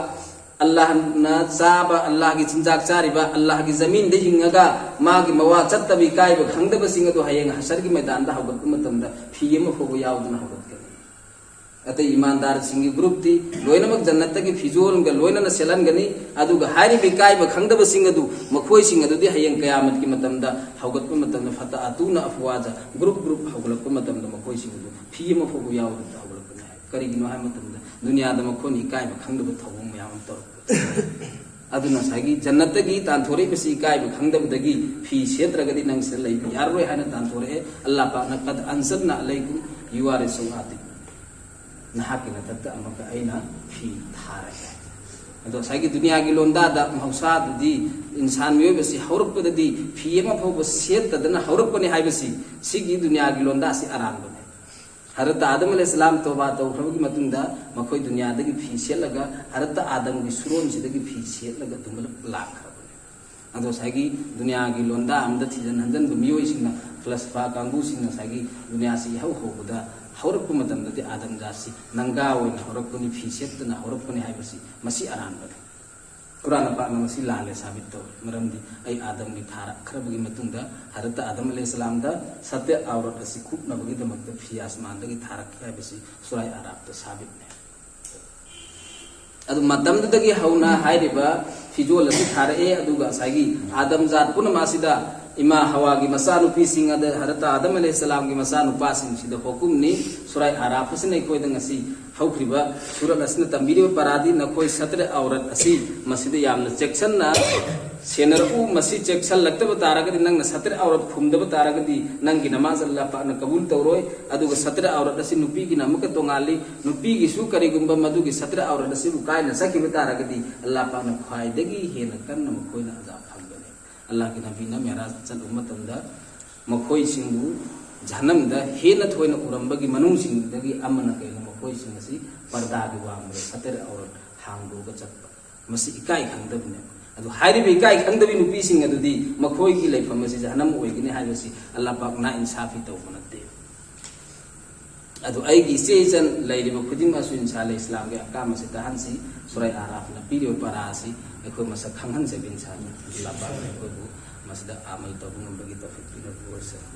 ꯑꯜꯂꯥꯍꯅ ꯆꯥꯕ, ꯑꯜꯂꯥꯍꯒꯤ ꯆꯤꯟꯖꯥꯛ ꯆꯥꯔꯤꯕ, ꯑꯜꯂꯥꯍꯒꯤ ꯖꯃꯤꯟꯗ ꯍꯤꯡꯉꯒ ꯃꯥꯒꯤ ꯃꯋꯥ ꯆꯠꯇꯕ ꯏꯀꯥꯏꯕ ꯈꯪꯗꯕꯁꯤꯡ ꯑꯗꯨ ꯍꯌꯦꯡ ꯍꯁꯔꯒꯤ ꯃꯩꯗꯥꯟꯗ ꯍꯧꯒꯠꯄ ꯃꯇꯝꯗ ꯐꯤ ꯑꯃ ꯐꯥꯎꯕ ꯌꯥꯎꯗꯅ ꯍꯧꯒꯠꯀꯅꯤ꯫ ꯑꯇꯩ ꯏꯃꯥꯟꯗꯥꯔꯁꯤꯡꯒꯤ ꯒ꯭ꯔꯨꯞꯇꯤ ꯂꯣꯏꯅꯃꯛ ꯖꯟꯅꯠꯇꯒꯤ ꯐꯤꯖꯣꯜꯒ ꯂꯣꯏꯅꯅ ꯁꯦꯠꯍꯟꯒꯅꯤ꯫ ꯑꯗꯨꯒ ꯍꯥꯏꯔꯤꯕ ꯏꯀꯥꯏꯕ ꯈꯪꯗꯕꯁꯤꯡ ꯑꯗꯨ, ꯃꯈꯣꯏꯁꯤꯡ ꯑꯗꯨꯗꯤ ꯍꯌꯦꯡ ꯀꯌꯥꯃꯠꯀꯤ ꯃꯇꯝꯗ ꯍꯧꯒꯠꯄ ꯃꯇꯝꯗ ꯐꯇ ꯑꯇꯨꯅ ꯑꯐꯋꯥꯖ, ꯒ꯭ꯔꯨꯞ ꯒ꯭ꯔꯨꯞ ꯍꯧꯒꯠꯂꯛꯄ ꯃꯇꯝꯗ ꯃꯈꯣꯏꯁꯤꯡ ꯑꯗꯨ ꯐꯤ ꯑꯃ ꯐꯥꯎꯕ ꯌꯥꯎꯗꯕꯤꯗ ꯍꯧꯒꯠꯂꯛꯀꯅꯤ ꯍꯥꯏ꯫ ꯀꯔꯤꯒꯤꯅꯣ ꯍꯥꯏꯕ ꯃꯇꯝꯗ ꯗꯨꯅꯤꯌꯥꯗ ꯃꯈꯣꯏꯅ ꯏꯀꯥꯏꯕ ꯈꯪꯗꯕ ꯊꯧꯑꯣꯡ ꯃꯌꯥꯝ ꯑꯃ ꯇꯧꯔꯛꯄ꯫ ꯑꯗꯨꯅ ꯉꯁꯥꯏꯒꯤ ꯖꯟꯅꯠꯇꯒꯤ ꯇꯥꯟꯊꯣꯔꯛꯏꯕꯁꯤ ꯏꯀꯥꯏꯕ ꯈꯪꯗꯕꯗꯒꯤ, ꯐꯤ ꯁꯦꯠꯇ꯭ꯔꯒꯗꯤ ꯅꯪ ꯁꯤꯗ ꯂꯩꯕ ꯌꯥꯔꯔꯣꯏ ꯍꯥꯏꯅ ꯇꯥꯟꯊꯣꯔꯛꯑꯦ꯫ ꯑꯜꯂꯥꯍ ꯄꯥꯛꯅ "ꯀꯗ ꯑꯟꯖꯜꯅꯥ ꯑꯂꯩꯀꯨꯝ ꯌꯨꯋꯥꯔꯦ ꯁꯧꯑꯥꯇꯤꯀꯨꯝ", ꯅꯍꯥꯛꯀꯤ ꯃꯊꯛꯇ ꯑꯃꯨꯛꯀ ꯑꯩꯅ ꯐꯤ ꯊꯥꯔꯒꯦ꯫ ꯑꯗꯣ ꯉꯁꯥꯏꯒꯤ ꯗꯨꯅꯤꯌꯥꯒꯤ ꯂꯣꯟꯗꯥꯗ ꯃꯍꯧꯁꯥꯗꯗꯤ ꯏꯟꯁꯥꯟ ꯃꯤꯑꯣꯏꯕꯁꯤ ꯍꯧꯔꯛꯄꯗꯗꯤ ꯐꯤ ꯑꯃ ꯐꯥꯎꯕ ꯁꯦꯠꯇꯗꯅ ꯍꯧꯔꯛꯄꯅꯤ ꯍꯥꯏꯕꯁꯤ, ꯁꯤꯒꯤ ꯗꯨꯅꯤꯌꯥꯒꯤ ꯂꯣꯟꯗꯥꯁꯤ ꯑꯔꯥꯟꯕꯅꯤ꯫ ꯍꯔꯠꯇ ꯑꯥꯗꯝ ꯑꯂꯩꯍꯤꯁꯁꯂꯥꯝ ꯇꯣꯕꯥ ꯇꯧꯈ꯭ꯔꯕꯒꯤ ꯃꯇꯨꯡꯗ ꯃꯈꯣꯏ ꯗꯨꯅꯤꯌꯥꯗꯒꯤ ꯐꯤ ꯁꯦꯠꯂꯒ, ꯍꯔꯠꯇ ꯑꯥꯗꯝꯒꯤ ꯁꯨꯔꯣꯟꯁꯤꯗꯒꯤ ꯐꯤ ꯁꯦꯠꯂꯒ ꯑꯗꯨꯃꯛ ꯂꯥꯛꯈ꯭ꯔꯕꯅꯤ꯫ ꯑꯗꯣ ꯉꯁꯥꯏꯒꯤ ꯗꯨꯅꯤꯌꯥꯒꯤ ꯂꯣꯟꯗꯥ ꯑꯃꯗ ꯊꯤꯖꯤꯟ ꯍꯟꯖꯤꯟꯕ ꯃꯤꯑꯣꯏꯁꯤꯡꯅ, ꯐꯂꯁꯐꯥ ꯀꯥꯡꯕꯨꯁꯤꯡꯅ ꯉꯁꯥꯏꯒꯤ ꯗꯨꯅꯤꯌꯥꯁꯤ ꯏꯍꯧ ꯍꯧꯕꯗ, ꯍꯧꯔꯛꯄ ꯃꯇꯝꯗꯗꯤ ꯑꯥꯗꯝ ꯖꯥꯠꯁꯤ ꯅꯪꯒꯥ ꯑꯣꯏꯅ ꯍꯧꯔꯛꯄꯅꯤ, ꯐꯤ ꯁꯦꯠꯇꯅ ꯍꯧꯔꯛꯄꯅꯤ ꯍꯥꯏꯕꯁꯤ, ꯃꯁꯤ ꯑꯔꯥꯟꯕꯅꯤ꯫ ꯀꯨꯔꯥꯟ ꯄꯥꯛꯅ ꯃꯁꯤ ꯂꯥꯜꯂꯦ ꯁꯥꯕꯤꯠ ꯇꯧꯔꯦ꯫ ꯃꯔꯝꯗꯤ ꯑꯩ ꯑꯥꯗꯝꯒꯤ ꯊꯥꯔꯛꯈ꯭ꯔꯕꯒꯤ ꯃꯇꯨꯡꯗ, ꯍꯔꯠꯇ ꯑꯥꯗꯝ ꯑꯂꯩꯍꯤꯁꯁꯂꯥꯝꯗ ꯁꯇ꯭ꯔ ꯑꯧꯔꯠ ꯑꯁꯤ ꯀꯨꯞꯅꯕꯒꯤꯗꯃꯛꯇ ꯐꯤ ꯑꯁꯃꯥꯟꯗꯒꯤ ꯊꯥꯔꯛꯈꯤ ꯍꯥꯏꯕꯁꯤ ꯁꯨꯔꯥꯏ ꯑꯥꯔꯥꯐꯇ ꯁꯥꯕꯤꯠꯅꯤ꯫ ꯑꯗꯨ ꯃꯇꯝꯗꯨꯗꯒꯤ ꯍꯧꯅ ꯍꯥꯏꯔꯤꯕ ꯐꯤꯖꯣꯜ ꯑꯁꯤ ꯊꯥꯔꯛꯑꯦ꯫ ꯑꯗꯨꯒ ꯉꯁꯥꯏꯒꯤ ꯑꯥꯗꯝ ꯖꯥꯠ ꯄꯨꯝꯅꯃꯛ ꯑꯁꯤꯗ, ꯏꯃꯥ ꯍꯋꯥꯒꯤ ꯃꯆꯥꯅꯨꯄꯤꯁꯤꯡ ꯑꯗ, ꯍꯔꯠꯇ ꯑꯥꯗꯝ ꯑꯂꯩꯍꯤꯁꯁꯂꯥꯝꯒꯤ ꯃꯆꯥꯅꯨꯄꯥꯁꯤꯡꯁꯤꯗ ꯍꯨꯀꯨꯝꯅꯤ꯫ ꯁꯨꯔꯥꯏ ꯑꯥꯔꯥꯐ ꯑꯁꯤꯅ ꯑꯩꯈꯣꯏꯗ ꯉꯁꯤ ꯍꯧꯈ꯭ꯔꯤꯕ ꯁꯨꯔꯠ ꯑꯁꯤꯅ ꯇꯝꯕꯤꯔꯤꯕ ꯄꯔꯥꯗꯤ, ꯅꯈꯣꯏ ꯁꯇ꯭ꯔ ꯑꯧꯔꯠ ꯑꯁꯤ ꯃꯁꯤꯗ ꯌꯥꯝꯅ ꯆꯦꯛꯁꯤꯟꯅ ꯁꯦꯟꯅꯔꯛꯎ꯫ ꯃꯁꯤ ꯆꯦꯛꯁꯤꯜꯂꯛꯇꯕ ꯇꯥꯔꯒꯗꯤ, ꯅꯪꯅ ꯁꯇ꯭ꯔ ꯑꯧꯔꯠ ꯈꯨꯝꯗꯕ ꯇꯥꯔꯒꯗꯤ, ꯅꯪꯒꯤ ꯅꯃꯥꯖ ꯑꯜꯂꯥꯍ ꯄꯥꯛꯅ ꯀꯕꯨꯜ ꯇꯧꯔꯣꯏ꯫ ꯑꯗꯨꯒ ꯁꯇ꯭ꯔ ꯑꯧꯔꯠ ꯑꯁꯤ ꯅꯨꯄꯤꯒꯤꯅ ꯑꯃꯨꯛꯀ ꯇꯣꯉꯥꯜꯂꯤ꯫ ꯅꯨꯄꯤꯒꯤꯁꯨ ꯀꯔꯤꯒꯨꯝꯕ ꯃꯗꯨꯒꯤ ꯁꯇ꯭ꯔ ꯑꯧꯔꯠ ꯑꯁꯤꯕꯨ ꯀꯥꯏꯅ ꯆꯠꯈꯤꯕ ꯇꯥꯔꯒꯗꯤ, ꯑꯜꯂꯥꯍ ꯄꯥꯛꯅ ꯈ꯭ꯋꯥꯏꯗꯒꯤ ꯍꯦꯟꯅ ꯀꯟꯅ ꯃꯈꯣꯏꯅ ꯑꯖꯥꯕ ꯐꯪꯒꯅꯤ꯫ ꯑꯜꯂꯥꯍꯒꯤ ꯅꯕꯤꯅ ꯃꯦꯔꯥꯖ ꯆꯠꯂꯨꯕ ꯃꯇꯝꯗ ꯃꯈꯣꯏꯁꯤꯡꯕꯨ ꯖꯍꯟꯅꯝꯗ ꯍꯦꯟꯅ ꯊꯣꯏꯅ ꯎꯔꯝꯕꯒꯤ ꯃꯅꯨꯡꯁꯤꯡꯗꯒꯤ ꯑꯃꯅ ꯀꯩꯅꯣ, ꯃꯈꯣꯏꯁꯤꯡ ꯑꯁꯤ ꯄꯔꯗꯥꯒꯤ ꯋꯥꯡꯃꯗ ꯁꯇ꯭ꯔ ꯑꯧꯔꯠ ꯍꯥꯡꯗꯣꯛꯑꯒ ꯆꯠꯄ꯫ ꯃꯁꯤ ꯏꯀꯥꯏ ꯈꯪꯗꯕꯅꯦꯕ꯫ ꯑꯗꯨ ꯍꯥꯏꯔꯤꯕ ꯏꯀꯥꯏ ꯈꯪꯗꯕꯤ ꯅꯨꯄꯤꯁꯤꯡ ꯑꯗꯨꯗꯤ ꯃꯈꯣꯏꯒꯤ ꯂꯩꯐꯝ ꯑꯁꯤ ꯖꯍꯟꯅꯝ ꯑꯣꯏꯒꯅꯤ ꯍꯥꯏꯕꯁꯤ ꯑꯜꯂꯥꯍ ꯄꯥꯛ ꯅꯥ ꯏꯟꯁꯥꯐꯤ ꯇꯧꯕ ꯅꯠꯇꯦ꯫ ꯑꯗꯨ ꯑꯩꯒꯤ ꯏꯆꯦ ꯏꯆꯟ ꯂꯩꯔꯤꯕ ꯈꯨꯗꯤꯡꯃꯛꯁꯨ ꯏꯟꯁꯥ ꯑꯜꯂꯥꯍ ꯏꯁꯂꯥꯝꯒꯤ ꯑꯍꯀꯥꯝ ꯑꯁꯤ ꯇꯥꯍꯟꯁꯤ꯫ ꯁꯨꯔꯥꯏ ꯑꯥꯔꯥꯐꯅ ꯄꯤꯔꯤꯕ ꯄꯔꯥ ꯑꯁꯤ ꯑꯩꯈꯣꯏ ꯃꯁꯛ ꯈꯪꯍꯟꯖꯕ ꯏꯟꯁꯥ ꯑꯜꯂꯥꯍ꯫ ꯑꯜꯂꯥꯍ ꯄꯥꯛꯅ ꯑꯩꯈꯣꯏꯕꯨ ꯃꯁꯤꯗ ꯑꯃꯜ ꯇꯧꯕ ꯉꯝꯕꯒꯤ ꯇꯧꯐꯤꯛ ꯄꯤꯅꯕ ꯑꯣꯏꯁꯅꯨ꯫